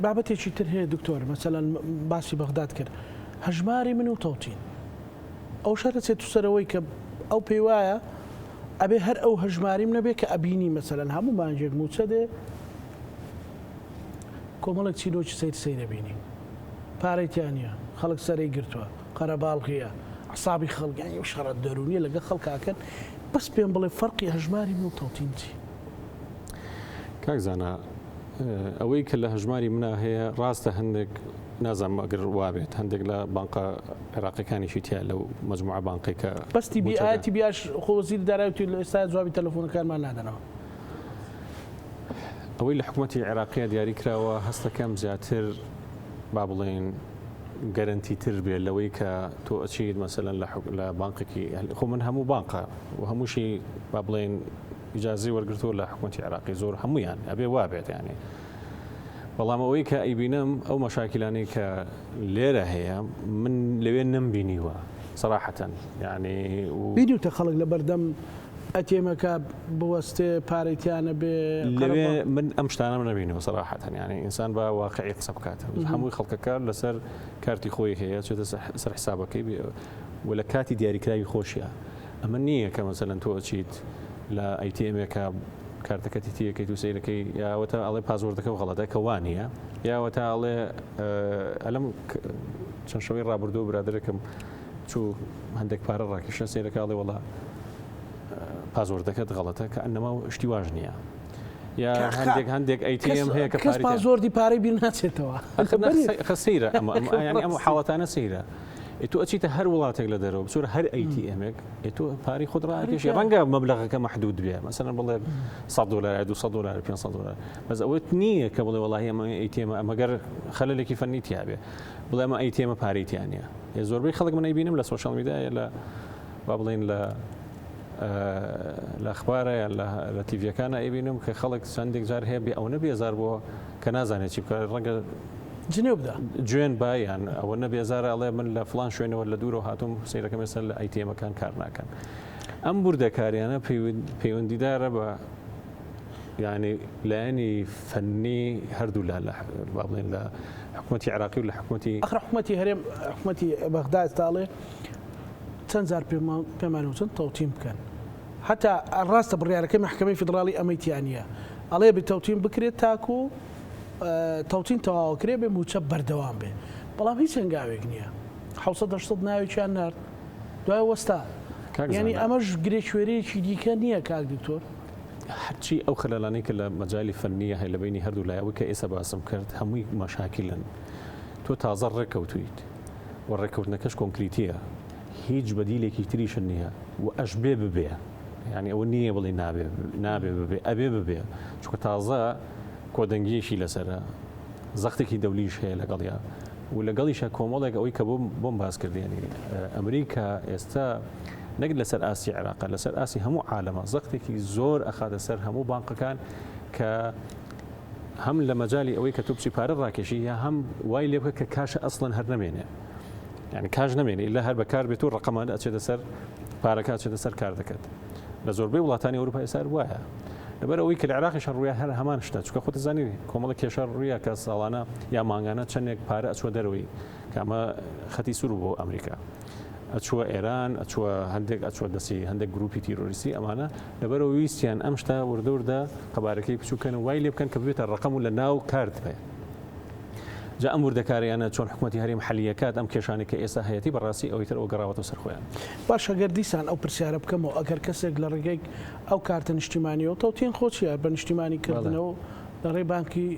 بابەتێکی تر هەیە دکتۆر مەسەلەن باسی بەغداد کرد هەژماری من و تەوتین ئەو شەرە چێت سەرەوەی کە ئەو پێی وایە ئەبێ هەر ئەو هەژماریم نەبێ کە ئەبینی مەسەلەن هەموو مانگێک موچە دێ کۆمەڵێک چیرۆکی سەیر سەیرە بینی پارەی تیا نییە خەڵک سەرەی گرتووە قەرەباڵغیە عسابی خەڵک یانی ئەو شەڕە دەروونیە لەگەڵ خەڵکا ئەکەن بەس پێم بڵێ فەرقی هەژماری من و تەوتین چی؟ کاک زانا ئەوەی کە لە هەژماری منا هەیە ڕاستە هەندێک نازانم ئەگەر وابێت هەندێک لە بانقە عێراقیەکانیشی تیا لەو مجموعە بانقی کە بەس تی بی ئای تی بی ئاش خۆ وەزیری دارایی وتی لە ئێستا جوابی تەلەفۆنەکانمان نادەنەوە. ئەوەی لە حکومەتی عێراقیە دیاری کراوە هەستەکەم زیاتر با بڵێین گەرەنتی تر بێ لەوەی کە تۆ ئەچیت مەسەلەن لە لە بانقێکی خۆ من هەموو بانقە و هەمووشی با بڵێین ئیجازەی وەرگرتووە لە حکومەتی عێراقی زۆر هەمویان ئەبێ وا بێت یانی بەڵام ئەوەی کە ئەیبینم ئەو مەشاکیلانەی کە لێرە هەیە من لەوێ نەمبینیوە سەراحەتەن یعنی بینیوتە خەڵک لە بەردەم ئەتێمەکە بوەستێ پارەی تیا نەبێ لەوێ من ئەم شتانەم نەبینەوە سەراحەتەن یعنی ئینسان بە واقعی قسە بکات هەمووی خەڵکەکە لەسەر کارتی خۆی هەیە چێتە سەر حسابەکەی و لە کاتی دیاریکراوی خۆشیە ئەمە نییە کە مەسەلەن تۆ ئەچیت لە ATM ێکە کارتەکەتی تیەکەیت و سەیرەکەی یاوەتا ئەڵێ password ەکە غەڵەتە کە وا نییە یاوەتا ئەڵێ ئەلم چەند شەوەی ڕابردوو برادەرێکم چوو هەندێک پارە ڕاکێشا سەیرەکە ئەڵێ وەڵا password ەکەت غەڵەتە کە ئەنەما شتی واش نییە یا هەندێک هەندێک ATM هەیە کە کەس password ی پارەی بیر ناچێتەوە سەیرە ئەم حاڵەتانە سەیرە تۆ ئەچیتە هەر وڵاتێک لە دەرەوە بچۆرە هەر ATM ێک تۆ پارەی خۆت ڕاکێشی ڕەنگە مەبلەغەکە مەحدود بێ مەسەلەن بڵێ 100 دلار 200 دلار 500 دلار بەس ئەوەت نییە کە بڵێ وەڵاهی ئەمە ATM ئەمەگەر خەلەلێکی فەنی تیاابێ بڵێ ئەمە ATM پارەی تیا نییە زۆربەی خەڵک من ئەیبینم لە social media لە با بڵێین لە لە ئەخبارە یان لە تیڤیەکانە ئەیبینم کە خەڵک چەندێک جار هەیە بێ ئەوەنە بێزار بووە کە نازانێت چی بکات ڕەنگە جنێو بدا. جوێن با یان ئەوە نە بێزارە ئەڵێ من لە فڵان شوێنەوە لە دوورەوە هاتووم سەیرەکەم ئێستا لە ATM ەکان کار ناکەن. ئەم وردەکاریانە پەیوەندیدارە بە یعنی لایەنی فەنی هەردوو لا لە با بڵێن لە حکوومەتی عراقی و لە حکوومەتی ئەخر حکوومەتی هەرێم حکوومەتی بەغدا ئێستا ئەڵێ چەند جار پێمان وتن تەوتین بکەن هەتا ڕاستە بڕیارەکەی مەحکەمەی فیدڕاڵی ئەمەی تیا نییە ئەڵێ بێ تەوتین بکرێت تاکو تەوتین تەواوەکرێ بێ موچە بەردەوام بێ بەڵام هیچ هەنگاوێک نییە 700 800 ناوێکیان نارد دوای وەستا یعنی ئەمەش گرێ کوێرەیەکی دیکە نییە کاک دکتۆر. هەرچی ئەو خەلەلانەی کە لە مەجالی فەنیە هەیە لە بەینی هەردوو لای ئەوەی کە ئێستا باسم کرد هەمووی مەشاکیلن تۆ تازە ڕێککەوتویت و ڕێککەوتنەکەش کۆنکریتیە هیچ بەدیلێکی تریشت نییە و ئەشبێ ببێ یعنی ئەوە نییە بڵێ نابێ نابێ ببێ ئەبێ ببێ چونکە تازە کۆدەنگیەکی لەسەرە زەختێکی دەولیش هەیە لەگەڵیا و لەگەڵیشە کۆمەڵێک ئەوەی کە بۆم بۆم باس کردێنی ئەمریکا ئێستا نەک لەسەر ئاستی عێراقە لەسەر ئاستی هەموو عالەمە زەختێکی زۆر ئەخاتە سەر هەموو بانقەکان کە هەم لە مەجای ئەوەی کە تۆ بچی پارە ڕاکێشی یا هەم وای لێ بکە کە cash ە ئەسڵەن هەر نەمێنێ یعنی cash نەمێنێ ئیلا هەر بەکار بێت و ڕقەمان ئەچێتە سەر پارەکە ئەچێتە سەر کار دەکات لە زۆربەی وڵاتانی ئەوروپا ئێستا وایە لەبەر ئەوەی کە لە عێراقیش ڕوویە هەر هەمان شتە چونکە خۆت زانی کۆمەڵە کێشە ڕوویە کە ساڵانە یا مانگانە چەندێک پارە ئەچوە دەرەوەی کە ئەمە خەتی سوور بۆ ئەمریکا ئەچووە ئێران ئەچووە هەندێک ئەچووە دەستی هەندێک گروپی تیرۆریستی ئەمانە لەبەرەوە ویستیان ئەم شتە وردە وردە قەبارەکەی بچووکەن و وای لێ بکەن کە ببێتە ڕقم و لە ناو کارت بێ جا ئەم وردەکاریانە چۆن حکومەتی هەرێم حەلیەکات ئەم کێشانەی کە ئێستا هەیەتی بەڕاستی ئەوەی تر ئەوە گەڕاوەتەوە سەر خۆیان. باشە گەر دیسان ئەو پرسیارە بکەمەوە ئەگەر کەسێک لە ڕێگەی ئەو کارتە نیشتیمانیەوە تەوتین خۆ چیە بە نیشتیمانی کردنەوە لە ڕێی بانکی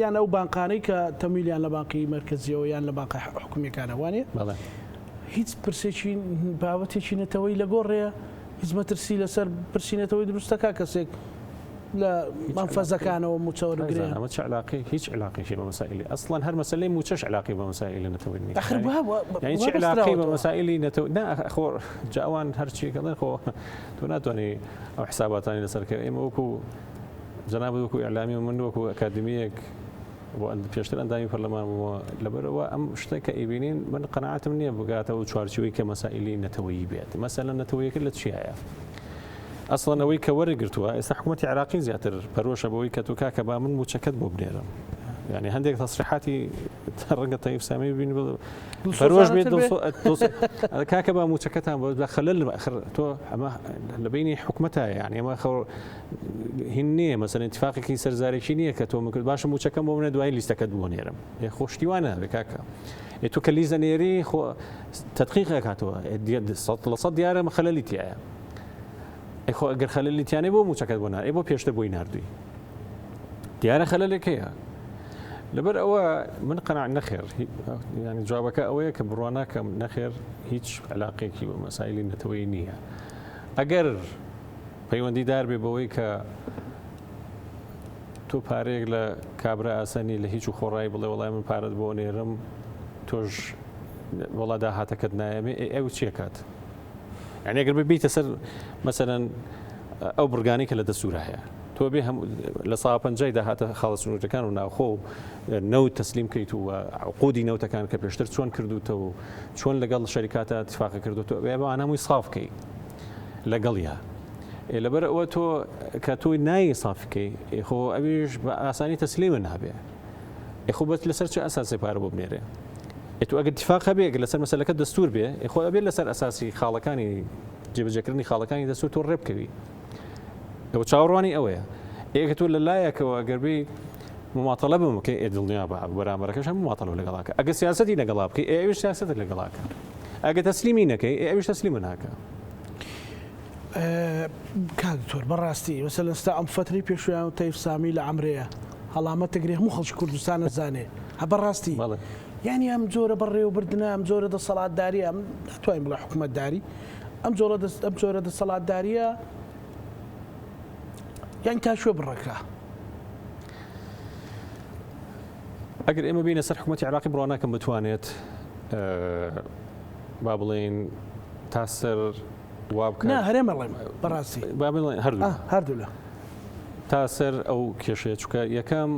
یان ئەو بانقانەی کە تەمویلیان لە بانقی مەرکەزیەوە یان لە بانقە حکومیەکانە وانە هیچ پرسێکی بابەتێکی نەتەوەی لە گۆڕێیە هیچ مەترسی لەسەر پرسی نەتەوەی دروستەکە کەسێک لە مەنفەزەکانەوە مووچە وەربگرێ. ئەمە چ علاقەی هیچ علاقێکی بە مەسائلی ئەسڵەن هەر مەسەلەی مووچەش علاقەی بە مەسائلی نەتەوەی نییە. ئەخر وا وا یعنی چ علاقەی بە مەسائلی نەتەوە نا خۆ جا ئەوان هەرچیەک ئەڵێن خۆ تۆ ناتوانانی ئەو حساباتانی لەسەر کە ئێمە وەکو جەنابت وەکو ئیعلامی و من وەکو ئەکادمیەک بۆ پێشتر ئەندامی پەرلەمان بوومەوە لەبەرئەوە ئەم شتە کە ئەیبینین من قەناعەتم نییە بگاتەوە چوارچێوەی کە مەسائلی نەتەوەیی بێت مەسەلە نەتەوەیەکە لە چیایە ئەسڵەن ئەوەی کە وەرگرتووە ئێستا حکوومەتی عراقی زیاتر پەرۆشە بەوەی کە تۆ کاکە با من موچەکەت بۆ بنێرم یعنی هەندێک تەسریحاتی ڕەنگە تەیف سامی بین پەرۆش بێت کاکە با موچەکەتان بۆ لە خەلل تۆ ئەمە لە بینی حکومەتە یعنی ئەمە هین نییە مەسەن اتفاقێکی سەرزارێکی نییە کە تۆ مکرد باشە موچەکەم بۆ منە دوای لیستەکەت بۆ نێرم ئێ خۆ شتی وا نابێ کاکە ئێ تۆ کە لیزە نێری خۆ تدقیق ئەکاتەوە 100% دیارە خەلەلی تایە ئێ خۆ ئەگەر خەلەلی تیانێ بۆ موچەکەت بۆ نار ئێ بۆ پێشتر بۆی ناردووی دیارە خەلەلێک هەیە لەبەر ئەوە من قەناع نەخێر ینی جوابەکە ئەوەیە کە بڕوا ناکەم نەخێر هیچ علاقێکی بە مەسایلی نەتەوەی نییە ئەگەر پەیوەندیدار بێ بەوەی کە تۆ پارەیەک لە کابرا ئاسانی لە هیچ و خۆڕایی بڵێ وەڵای من پارەت بۆ نێرم تۆش وەڵا داهاتەکەت نایەمێ ئەو چیەکات یعنی ئەگەر ببیتە سەر مەسەلەن ئەو بڕگانەی کە لە دەستورا هەیە تۆ بێ هەم لە سا پەنجای داهاتە خاڵە سنوورەکان و ناوخۆ و نەوت تەسلیم کەیت و عقودی نەوتەکان کە پێشتر چۆن کردوتە و چۆن لەگەڵ شەریکاتە اتفاقە کردوتەوە بێ ئەوانە هەمووی ساف کەی لەگەڵیا ئێ لەبەر ئەوە تۆ کە تۆی نایی سافکەی خۆ ئەویش بە ئاسانی تەسلیمە نابێ خۆ بەس لەسەر چه ئەساسێ پارە بۆ بنێرێ ئێ تۆ ئەگەر اتفاق هەبێ لەسەر مەسەلەکە دەستور بێ خۆ ئەبێ لەسەر ئەساسی خاڵەکانی جێبەجێکردنی خاڵەکانی دەستور تۆ ڕێ بکەوی ئەوە چاوەڕوانی ئەوەیە ئێکە تۆ لە لایەکەوە ئەگەر بێ مماتەڵە بم بکەی ئێ دڵنیا بە بەرامبەرەکەش هەم مماتەڵە لەگەڵاکە ئەگەر سیاسەتی لەگەڵا بکەی ئێ ئەویش سیاسەتت لەگەڵاکە ئەگە تەسلیمی نەکەی ئێ ئەویش تەسلیمە ناکە. کاک دکتۆر بەڕاستی مەسەلەن ستا ئەم فەترەی پێشویان و تەیف سامی لە عەمرەیە هەڵامەت دەگرێ هەموو خەڵکی کوردستان ئەزانێ هە بەڕاستی یانی ئەم جۆرە بەڕێوەبردنە ئەم جۆرە دەسەڵاتداریە ئەم ناتوانین بڵێ حکومەتداری ئەم جۆرە دەست ئەم جۆرە دەسەڵاتداریە یان تا کوێ بڕەکە؟ ئەگەر ئێمە بینە سەر حکوومەتی عراقی بڕوا ناکەم بتوانێت با بڵێین تا سەر وا بکات. نا هەرێم ئەڵێم بەڕاستی. با بڵێین هەردوو. هەردوو لا. تا سەر ئەو کێشەیە چونکە یەکەم.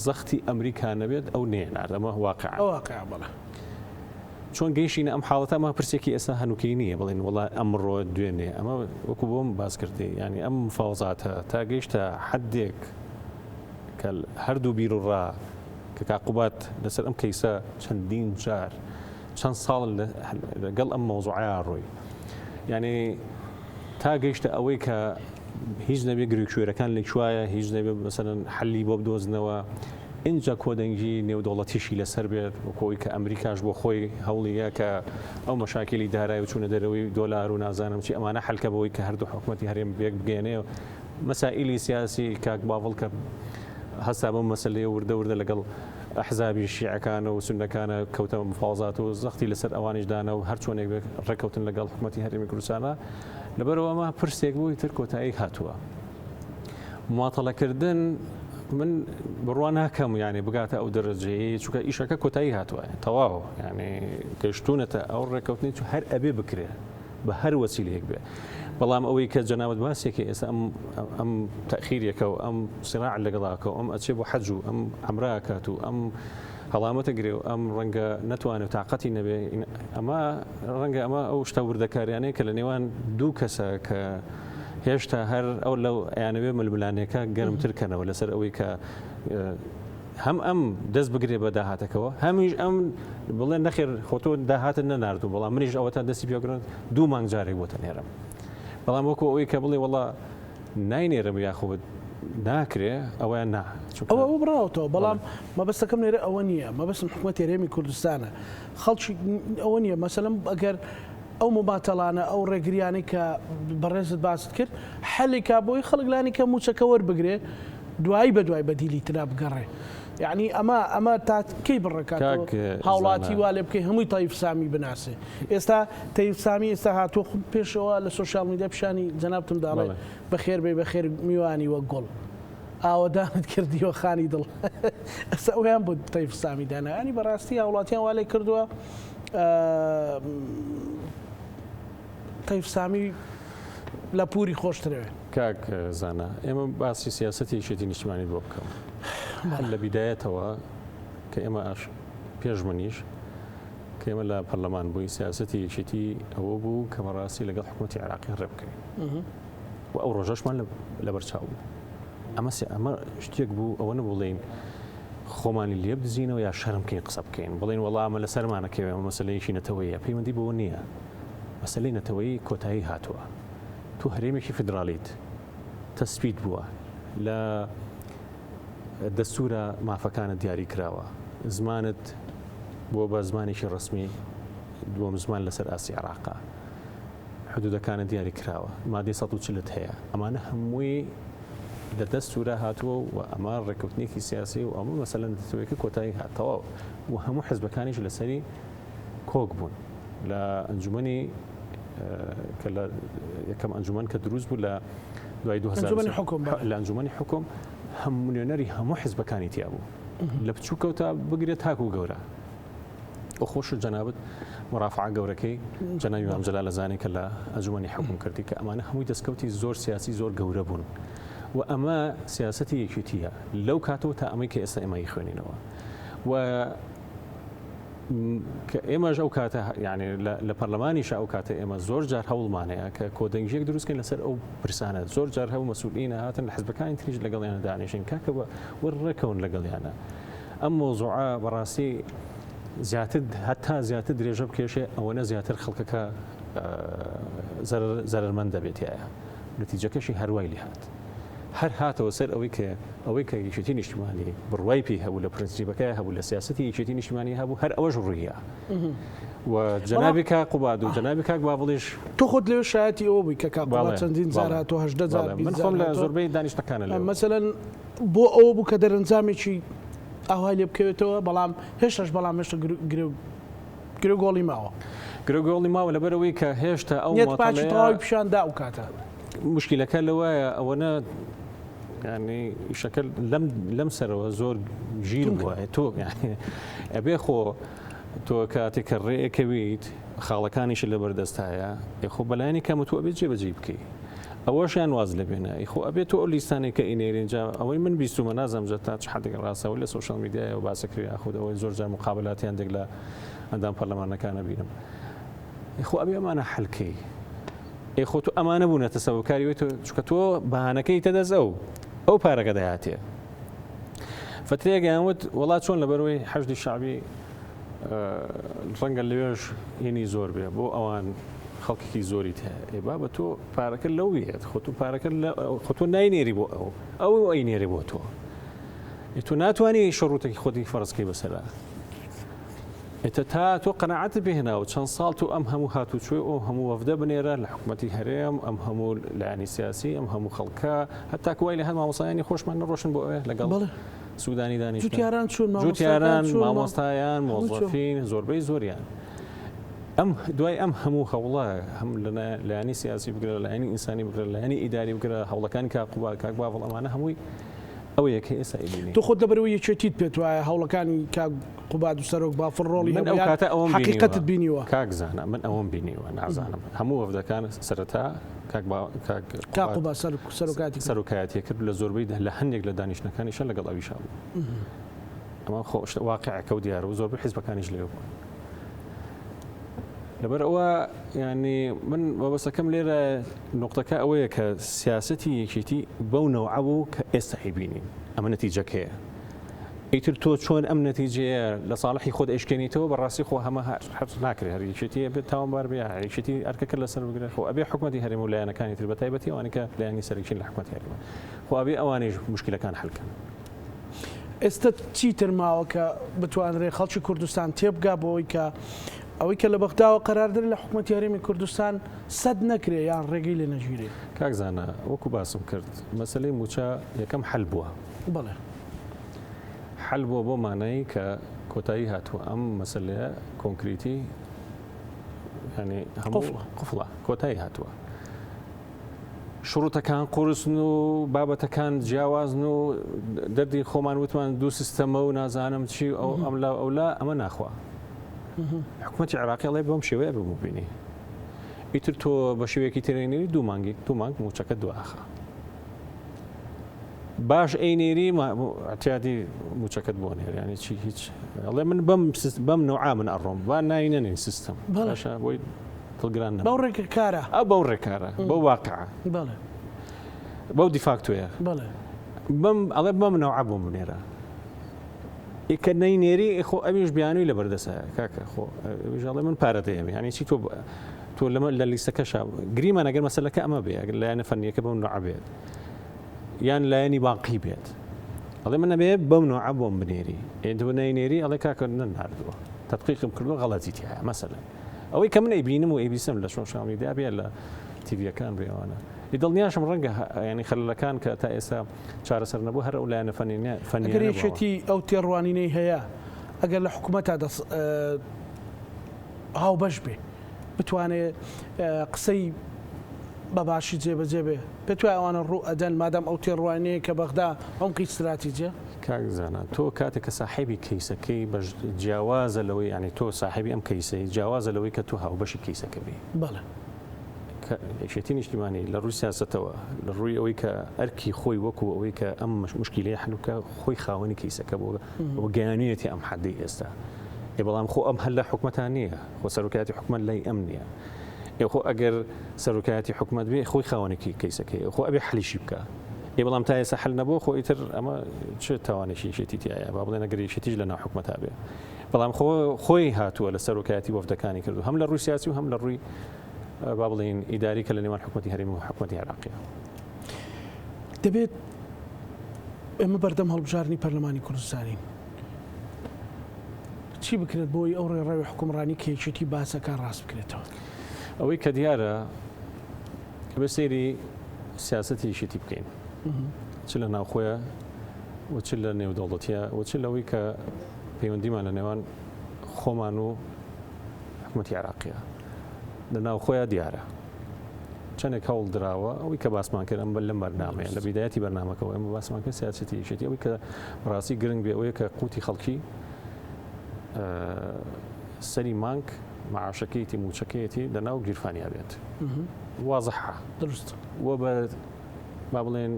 زەختی ئەمریکا نەبێت ئەو نەیەنارد ئەمە واقعە. ئەوە واقعە بەڵێ. چۆن گەیشتینە ئەم حاڵەتە ئەمە پرسێکی ئێستا هەنووکەی نییە بڵێن وڵا ئەمڕۆ دوێنێ ئەمە وەکو بۆم باس کردی یعنی ئەم مفاوەزاتە تا گەیشتە حدێک کە هەردوو بیر و ڕا کە کاقوبات لەسەر ئەم کەیسە چەندین جار چەند ساڵ لەگەڵ ئەم مەوزوعەیا ڕۆی یعنی تا گەیشتە ئەوەی کە هیچ نەبێ گرێکوێرەکان لە کوایە هیچ نەبێ مەسەلەن حەلی بۆ بدۆزنەوە ئینجا کۆدەنگی نێودەوڵەتیشی لەسەر بێت وەکۆی کە ئەمریکاش بۆ خۆی هەوڵیە کە ئەو مەشاکیلی دارای و چوونە دەرەوەی دۆلار و نازانم چی ئەمانە حەلکە بەوەی کە هەردوو حکومەتی هەرێم بێک بگەێنێ مەسائیلی سیاسی کاک باڤڵ کە هەستا بەم مەسەلەیە وردە وردە لەگەڵ ئەحزابی شیعەکان و سوننەکانە کەوتە مفاوەزات و زەختی لەسەر ئەوانیش دانا و هەر چۆنێک بێت ڕێککەوتن لەگەڵ حکومەتی هەرێمی کوردستانە لەبەرەوە ئەمە پرسێک بووی تر کۆتایی هاتووە ماتەڵەکردن من بڕوا ناکەم یعنی بگاتە ئەو دەرەجەیە چونکە ئیشەکە کۆتایی هاتووە تەواو یعنی گەشتونەتە ئەو ڕێککەوتنی چ هەر ئەبێ بکرێ بە هەر وەسیلەیەک بێ بەڵام ئەوەی کە جەنابت باسێکی ئێستا ئەم ئەم تەخیرێکە و ئەم سراع لەگەڵاکە و ئەم ئەچێ بۆ حەج و ئەم عەمرە کات و ئەم هەڵامەتە گرێ و ئەم ڕەنگە نەتوانێت و تااقەتی نەبێ ئەمە ڕەنگە ئەمە ئەو شتە وردەکاریانەیە کە لە نێوان دوو کەسە کە هێشتا هەر ئەو لەو ئەیانەوێ ململانێکە گەرمتر کەنەوە لەسەر ئەوەی کە هەم ئەم دەست بگرێ بە داهاتەکەوە هەمیش ئەم بڵێ نەخێر خۆتۆ داهاتت نەناردوو بەڵام منیش ئەوەتا دەستی پێگرن دوو مانگ جارێک بۆتە نێرم بەڵام وەکو ئەوەی کە بڵێ وەڵا ناینێرم یاخود ناکرێ ئەوەیان نا ئەوە ئەوە بڕاوەتەوە بەڵام مەبەستەکەم لێرە ئەوە نییە مەبەستم حکوومەت هەرێمی کوردستانە خەڵکی ئەوە نییە مەسەلەن ئەگەر ئەو مباتەڵانە ئەو ڕێگریانەی کە بەڕێزت باست کرد حەلێکا بۆی خەڵک لانی کە موچەکە وەربگرێ دوایی بە دوای بەدیلی ترا بگەڕێ یعنی ئەمە ئەمە تا کەی بڕەکات هاوڵاتی وا لێ بکەی هەمووی تەیف سامی بناسێ ئێستا تەیف سامی ئێستا هاتووە خۆ پێشەوە لە social media پیشانی جەنابتم داڵێ بەخێر بێی بەخێر میوانی وەک گوڵ ئاوەدانت کردیوە خانی دڵ ئەسە ئەویان بۆ تەیف سامی دانا ینی بەڕاستی هاوڵاتیان وا لێ کردووە تەیف سامی لە پوری خۆشترەوێ. کاک زانا ئێمە باسی سیاسەتی یەکێتی نیشتمانیت بۆ بکەم هەر لە بیدایەتەوە کە ئێمە ئاش پێش منیش کە ئێمە لە پەرلەمان بووین سیاسەتی یەکێتی ئەوە بوو کە بەڕاستی لەگەڵ حکوومەتی عێراقی ڕێ بکەین و ئەو ڕۆژەشمان لەبەرچاو بوو ئەمە ئەمە شتێک بوو ئەوە نەبوو بڵێین خۆمانی لێ بدزینەوە یا شەرم بکەین قسە بکەین بڵێن وەڵا ئەمە لەسەرمانەکەوێ ئەمە مەسەلەیەکی نەتەوەیە پەیوەندی بەوە نییە مەسەلەی نەتەوەیی کۆتایی هاتووە تۆ هەرێمێکی فیدراڵیت تەسبیت بووە لە دەستورە مافەکانت دیاری کراوە زمانت بووە بە زمانێکی ڕسمی دووەم زمان لەسەر ئاستی عێراقا حدودەکانت دیاری کراوە مادەی 140 هەیە ئەمانە هەمووی لە دەستورا هاتووە و ئەمە ڕێککەوتنێکی سیاسی و ئەمە مەسەلەن نەتەوەیەکە کۆتایی هات تەواو و هەموو حزبەکانیش لەسەری کۆک بوون لە ئەنجومەنی کە لە یەکەم ئەنجومەن کە دروست بوو لە دوای 2000 حکوم لە ئەنجومەنی حکوم هەموو نوێنەری هەموو حزبەکانی تیا بوو لە بچووکەوە تا بگرێت تاکو گەورە و خۆش و جەنابت مڕافعە گەورەکەی جەنابی مام جەلال ئەزانی کە لە ئەنجومەنی حکوم کردی کە ئەمانە هەمووی دەستکەوتی زۆر سیاسی زۆر گەورە بوون و ئەمە سیاسەتی یەکێتیە لەو کاتەوە تا ئەمەی کە ئێستا ئێمە خوێنینەوە و کە ئێمەش ئەو کاتە یعنی لە پەرلەمانیشە ئەو کاتە ئێمە زۆر جار هەوڵمان هەیە کە کۆدەنگیەک دروستکەین لەسەر ئەو پرسانە زۆر جار هەبوو مەسئولینە هاتن لە حزبەکانی تریش لەگەڵیانە دانیشین کاکە وەر ڕێکەون لەگەڵیانە ئەم مەوزوعە بەڕاستی زیاتر هەتا زیاتر درێژە بکێشێ ئەوەنە زیاتر خەڵکەکە زەرەرمەند دەبێت تایە نەتیجەکەشی هەروای لێ هات هەر هاتەوە سەر ئەوەی کە ئەوەی کە یەکێتی نیشتمانی بڕوای پێی هەبوو لە پرنسیپەکەی هەبوو لە سیاسەتی یەکێتی نیشتمانی هەبوو هەر ئەوەش ڕوویە و جەنابی کاک قوباد و جەنابی کاک باڤڵیش تۆ خۆت لەوێ شایەتی ئەوە بووی کە کاک قوباد چەندین جار هاتووە 18 جار من خۆم لە زۆربەی دانیشتنەکانە لەوێ مەسەلەن بۆ ئەوە بوو کە دەرەنجامێکی ئاوای لێ بکەوێتەوە بەڵام هێشتاش بەڵام هێشتا گرێ گرێ گۆڵی ماوە. گرێ گۆڵی ماوە لەبەرئەوەی کە هێشتا ئەو نیەت پاکی تەواوی پیشان دا ئەو کاتە. موشکیلەکە لەوەیە ئەوەنە یانی ئیشەکە لەم لەم سەرەوە زۆر ژیر بووە تۆ ئەبێ خۆ تۆ کاتێک کە ڕێ ئەکەویت خاڵەکانیشت لەبەردەستایە خۆ بەلایەنی کەمە تۆ ئەبێت جێبەجێی بکەی. ئەوەشیان واز لێ بێنە. ئەی خۆ ئەبێ تۆ ئەو لیستانەی کە ئەینێرین جا ئەوەی من بیستومە نازانم جا تا چ حەدێک ڕاستە ئەوەی لە social media یەوە باس ئەکرێ یاخود ئەوەی زۆر جار مقابلاتی هەندێک لە ئەندام پەرلەمانەکان ئەبینم ئەی خۆ ئەبێ ئەمانە حەل کەی ئەی خۆ تۆ ئەمانە بوونەتە سەبەبکاری وەی تۆ چونکە تۆ بەهانەکەی تە دەست ئەو ئەو پارەکە دەهاتێ فترەیەک یان وت وەڵا چۆن لەبەرەوەی حەشدی شەعبی ڕەنگە لەوێش هینی زۆر بێ بۆ ئەوان خەڵکێکی زۆری تایە ئێ بابە تۆ پارەکە لەو یەت خۆ تۆ پارەکە خۆ تۆ ناینێری بۆ ئەو ئەو ئەینێرێ بۆ تۆ ئێ تۆ ناتوانانی شڕوتێکی خۆتی فەرزکەی بەسەرا ئێتە تا تۆ قەناعەتت پێهێناوە چەند ساڵ تۆ ئەم هەموو هاتوچۆی ئەو هەموو وەفدە بنێرە لە حکوومەتی هەرێم ئەم هەموو لایەنی سیاسی ئەم هەموو خەڵکە هەتا کوای لە هەر مامۆسایانی خۆشمان نەڕۆشن بۆ ئەوێ لەگەڵ سوودانی دانیشتن جوتیاران چوون جوتیاران مامۆستایان مۆزەفین زۆربەی زۆریان ئەم دوای ئەم هەموو هەوڵە هەم لە لایەنی سیاسی بگرە لایەنی ئینسانی بگرە لایەنی ئیداری بگرە هەوڵەکانی کاک قوباد کاک باڤڵ ئەمانە هەمووی ئەوەیە کە ئێستا ئەیبینین. تۆ خۆت لەبەرئەوەی یەکێتیت پێت وایە هەوڵەکانی کاک قوباد و سەرۆک بافڵ ڕۆڵی من ئەو هەبوو یان کاتە ئەوەم حەقیقەتت بینیوە بینیوە؟ کاک زانا من ئەوەم بینیوە نازانم هەموو وەفدەکان سەرەتا کاک با کاک کاک قوباد قوباد سەرۆکایەتی کرد. سەرۆکایەتی کرد لە زۆربەی لە هەندێک لە دانیشتنەکانیشا لەگەڵ ئەویشا بوو. ئەمە خۆ واقعەکە و دیارە و زۆربەی حیزبەکانیش لەوێ بوون. لەبەر ئەوە ینی من مەبەستەکەم لێرە نقطەکە ئەوەیە کە سیاستی یەکێتی بەو نەوعە بوو کە ئێستا ئەیبینین ئەمە نەتیجەکەیە ئیتر تۆ چۆن ئەم نەتیجەیە لە ساڵحی خۆت ئەشکێنیتەوە بەڕاستی خۆ هەمە هەر ناکرێت هەر یەکێتی بێت تاوانبار بێ یەکێتی ئەرکەکە لەسەر بگرێت خۆ ئەبێ حکومەتی هەرێم و لایەنەکانی تر بە تایبەتی ئەوانەی کە لایەنی سەرەکین لە حکومەتی هەرێم خۆ ئەبێ ئەوانیش مشکلەکان حل کەن. ئێستا چیتر ماوە کە بتوانرێ خەڵکی کوردستان تێبگا بۆی کە ئەوەی کە لە بەغداوە قەرار درێ لە حکومەتی هەرێمی کوردستان سەد نەکرێ یان ڕێگەی لێ نەگیرێ؟ کاک زانا وەکو باسم کرد مەسەلەی مووچە یەکەم حەل بووە. بەڵێ. حەل بووە بۆ مانای کە کۆتایی هاتووە ئەم مەسەلەیە کۆنکریتی یانی هەموو قفڵە کۆتایی هاتووە. شروتەکان قورسن و بابەتەکان جیاوازن و دەردی خۆمان وتمان دوو سیستەمە و نازانم چی ئەو ئەم لا ئەولا ئەمە ناخوا حکوومەتی عراقی ئەڵێ بەم شێوەیە ببینی ئیتر تۆ بە شێوەیەکی ترێنێری دوو مانگی دوو مانگ موچەکە دواخە باش ئەینێری اعتیادی موچەکەت بۆ نێر ینی چی هیچ ئەڵێ من بەم بەم نوعا من ئەڕۆم با ناینەنین سیستم باشە بۆی دڵگران نەبن. بەو ڕێکارە. ئەو بەو ڕێکارە، بەو واقعە. بەڵێ. بەو دیفاکتۆیە. بەڵێ. بەم ئەڵێ بەم نەوعە بۆم بنێرە. ئێ کە نەینێری خۆ ئەویش بیانووی لەبەر دەسە کاکە خۆ ئەویش ئەڵێ من پارە دەیەم یانی چی تۆ تۆ لەمە لە لیستەکەشا گریمان ئەگەر مەسەلەکە ئەمە بێ ئەگەر لایەنە فەنیەکە بەم نەوعە بێت یان لایەنی باقی بێت ئەڵێ من ئەبێ بەم نەوعە بۆم بنێری ئێ تۆ نەینێری ئەڵێ کاکە نەناردووە تەدقیقم کردووە غەڵەتی تیایە مەسەلەن ئەوەی کە من ئەیبینم و ئەیبیسم لە social media بێ لە تیڤیەکان بێ ئەوانە ئی دڵنیاشم ڕەنگە ینی خەلەکان کە تا ئێستا چارەسەر نەبوو هەر ئەو لایەنە فەنیە فەنیانە ئەگەر بووە. یەکێتی ئەو تێڕوانینەی هەیە ئەگەر لە حکوومەتا دەس هاوبەش بێ بتوانێ قسەی بە باشی جێبەجێ بێ پێت وایە ئەوانە ڕوو ئەدەن مادام ئەو تێڕوانینەیە کە بەغدا عومقی ستراتیجە؟ کاک زانا تۆ کاتێک کە ساحێبی کەیسەکەی بەش جیاوازە لەوەی یانی تۆ ساحێبی ئەم کەیسەی جیاوازە لەوەی کە تۆ هاوبەشی کەیسەکە بی. بەڵێ. کە یەکێتی نیشتیمانی لە ڕووی سیاسەتەوە لە ڕووی ئەوەی کە ئەرکی خۆی وەکو ئەوەی کە ئەم مشکیلەیە حل بکە خۆی خاوەنی کەیسەکە بووە و گەیانویەتی ئەم حەدەی ئێستا. ئێ بەڵام خۆ ئەم هەر لە حکومەتا نییە خۆ سەرۆکایەتی حکومەت لای ئەم نییە. ئێ خۆ ئەگەر سەرۆکایەتی حکومەت بێ خۆی خاوەنی کەیسەکەی خۆ ئەبێ حەلیشی بکا. ئێ بەڵام تا ئێستا حل نەبووە خۆ ئیتر ئەمە چ تاوانێکی یەکێتی تیایە با بڵێن ئەگەر یەکێتیش لە ناو حکومەتا بێ بەڵام خۆ خۆی هاتووە لە سەرۆکایەتی وەفدەکانی کردو هەم لە ڕووی سیاسی و هەم لە ڕووی با بڵێین ئیداری کە لە نێوان حکومەتی هەرێم و حکومەتی عێراقیە. دەبێت ئێمە بەردەم هەڵبژاردنی پەرلەمانی کوردستانین چی بکرێت بۆی ئەو ڕێڕەوی حکومڕانی کە یەکێتی باسەکە ڕاست بکرێتەوە؟ ئەوەی کە دیارە ئەبێ سەیری سیاسەتی یەکێتی بکەین چ لە ناوخۆیە و چ لە نێودەوڵەتیە و چ لەوەی کە پەیوەندیمان لە نێوان خۆمان و حکوومەتی عێراقیە لە ناوخۆیە دیارە چەندێک هەوڵ دراوە ئەوەی کە باسمان کرد ئەم لەم بەرنامەیە لە بیدایەتی بەرنامەکەەوە ئەمە باسمان کرد سیاسەتی یەکێتی ئەوەی کە ڕاستی گرنگ بێ ئەوەیە کە قوتی خەڵکی سەری مانگ. معاشەکەیتی موچەکەیەتی لە ناو گیرفانیا بێت وازحە دروست و بە با بڵێن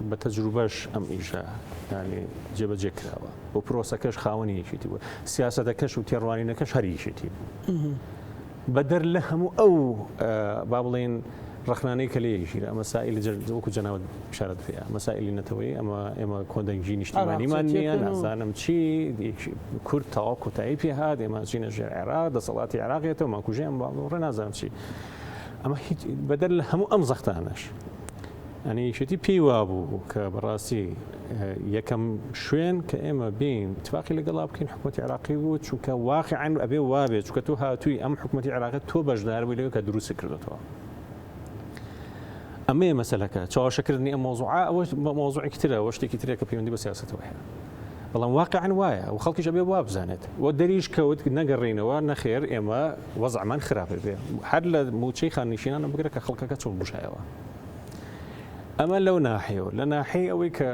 بە تەجروبەش ئەم ئیشە یانی جێبەجێ کراوە و پرۆسەکەش خاوەنی یەکێتی بوو سیاسەتەکەش و تێڕوانینەکەش هەر یەکێتی بوو بەدەر لە هەموو ئەو با بڵێن ڕەخنانەی کە لێی ژیرە مەسائلی وەکو جەناوت ئیشارەت پێیە مەسائلی نەتەوەیی ئەمە ئێمە کۆدەنگی نیشتیمانیمان نییە نازانم چی کورد تەواو کۆتایی پێ هات ئێمە چینە ژێر عێراق دەسەڵاتی عێراقێتەوە ماکوژێ ئەم باڵۆڕە نازانم چی ئەمە هیچ بەدەر لە هەموو ئەم زەختانەش ئەنی یەکێتی پێی وابوو کە بەڕاستی یەکەم شوێن کە ئێمە بین اتفاقی لەگەڵا بکەین حکوومەتی عراقی بوو چونکە واقعا ئەبێ وابێ چونکە تۆ هاتووی ئەم حکوومەتی عراقی تۆ بەشدار بووی لەوێ کە دروست کردوتەوە ئەمەیە مەسەلەکە چاوەشەکردنی ئەم مەوزوعە ئەوە مەوزوعێکی ترە ئەوە شتێکی ترە کە پەیوەندی بە سیاسەتەوە هەیە بەڵام واقعا وایە و خەڵکیش ئەبێ وا بزانێت و دەریش کەوت نەگەڕینەوە نەخێر ئێمە وەزعمان خراپە بێ هەر لە موچەی خاننشینانە بگرە کە خەڵکەکە چۆن بژایەوە ئەمە لەو ناحەیەوە لە ناحەی ئەوەی کە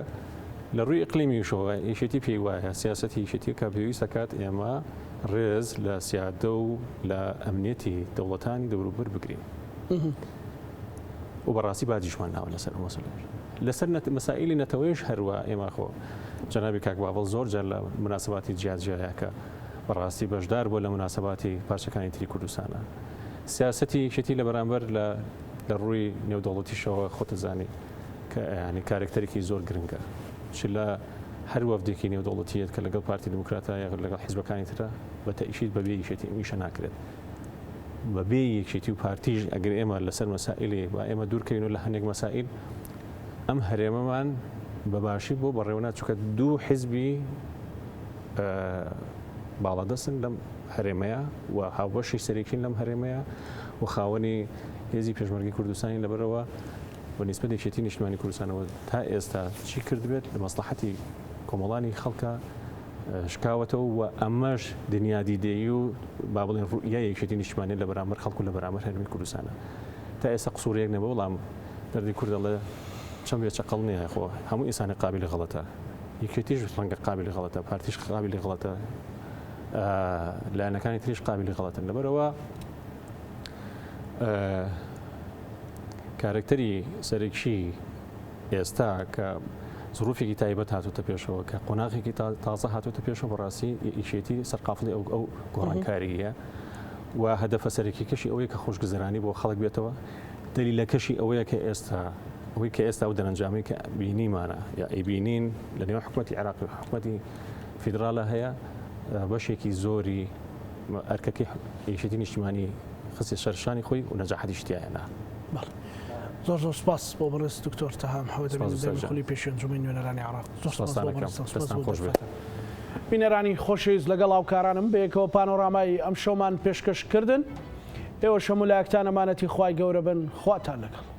لە ڕووی ئیقلیمیشەوە یەکێتی پێی وایە سیاسەتی یەکێتی کە پێویست دەکات ئێمە ڕێز لە سیادە و لە ئەمنیەتی دەوڵەتانی دەوروبەر بگرین و بەڕاستی باجیشمان ناوە لەسەر ئەو مەسەلەیەش لەسەر مەسائلی نەتەوەیش هەروە ئێمە خۆ جەنابی کاک بابڵ زۆر جار لە مناسباتی جیاجیایە کە بەڕاستی بەشدار بووە لە مناسباتی پارچەکانی تری کوردستانە سیاسەتی یەکێتی لە بەرامبەر لە لە ڕووی نێودەوڵەتیشەوە خۆتەزانی کە ینی کارکتەرێکی زۆر گرنگە چ لە هەر وەفدێکی نێودەوڵەتیەت کە لەگەڵ پارتی دیموکراتە یاخود لەگەڵ حیزبەکانی ترە بە تەئکید بەبێ یەکێتی ئەم ئیشە ناکرێت. بەبێ یەکێتی و پارتیش ئەگەر ئێمە لەسەر مەسائیلی با ئێمە دوورکەوین و لە هەندێک مەسائیل ئەم هەرێمەمان بە باشی بۆ بەڕێوە ناچوو کە دوو حیزبی باڵادەستن لەم هەرێمەیە و هاوبەشی سەرەکین لەم هەرێمەیە و خاوەنی هێزی پێشمەرگەی کوردستانی لەبەرەوە بە نیسبەت یەکێتی نیشتمانی کوردستانەوە تا ئێستا چی کردبێت لە مەسڵەحەتی کۆمەڵانی خەڵکە شکاوەتەوە و ئەمەش دنیادیدەیی و با بڵێن ڕوئیای یەکێتی نیشتمانی لە بەرامبەر خەڵک و لە بەرامبەر هەرێمی کوردستانە تا ئێستا قسوورێک نەبوو بەڵام دەردی کورد دەڵێ چەند بێ چەقەڵ نییە خۆ هەموو ئینسانی قابلی غەڵەتە یەکێتیش ڕەنگە قابلی غەڵەتە پارتیش قابلی غەڵەتە لایەنەکانی تریش قابلی غەڵەتن لەبەرەوە کارەکتەری سەرەکی ئێستا کە زروفێکی تایبەت هاتوتە پێشەوە کە قۆناغێکی تازە هاتوتە پێشەوە بەڕاستی یەکێتی سەرقافڵی ئەو ئەو گۆڕانکارییە و هەدەفە سەرەکیەکەشی ئەوەیە کە خۆشگوزەرانی بۆ خەڵک بێتەوە دەلیلەکەشی ئەوەیە کە ئێستا ئەوەی کە ئێستا ئەو دەرەنجامی کە بینیمانە یا ئەیبینین لە نێوان حکوومەتی عێراق و حکوومەتی فیدراڵە هەیە بەشێکی زۆری ئەرکەکەی یەکێتی نیشتیمانی خستە سەر شانی خۆی و نەجاحەتیشی تیا هێنا. بەڵێ زۆر زۆر سپاس بۆ بەڕێز دکتۆر تەها محەمەد ئەمین ئەندامی خولی پێشووی ئەنجومەنی نوێنەرانی عێراق. زۆر سپاس بۆ بەڕێزتان، سپاس بۆ دەرفەتە. بینەرانی خۆشەویست لەگەڵ هاوکارانم بەیەکەوە پانۆرامای ئەمشەومان پێشکەش کردن. ئێوەش هەموو لایەکتان ئەمانەتی خوای گەورە بن. خواتان لەگەڵ.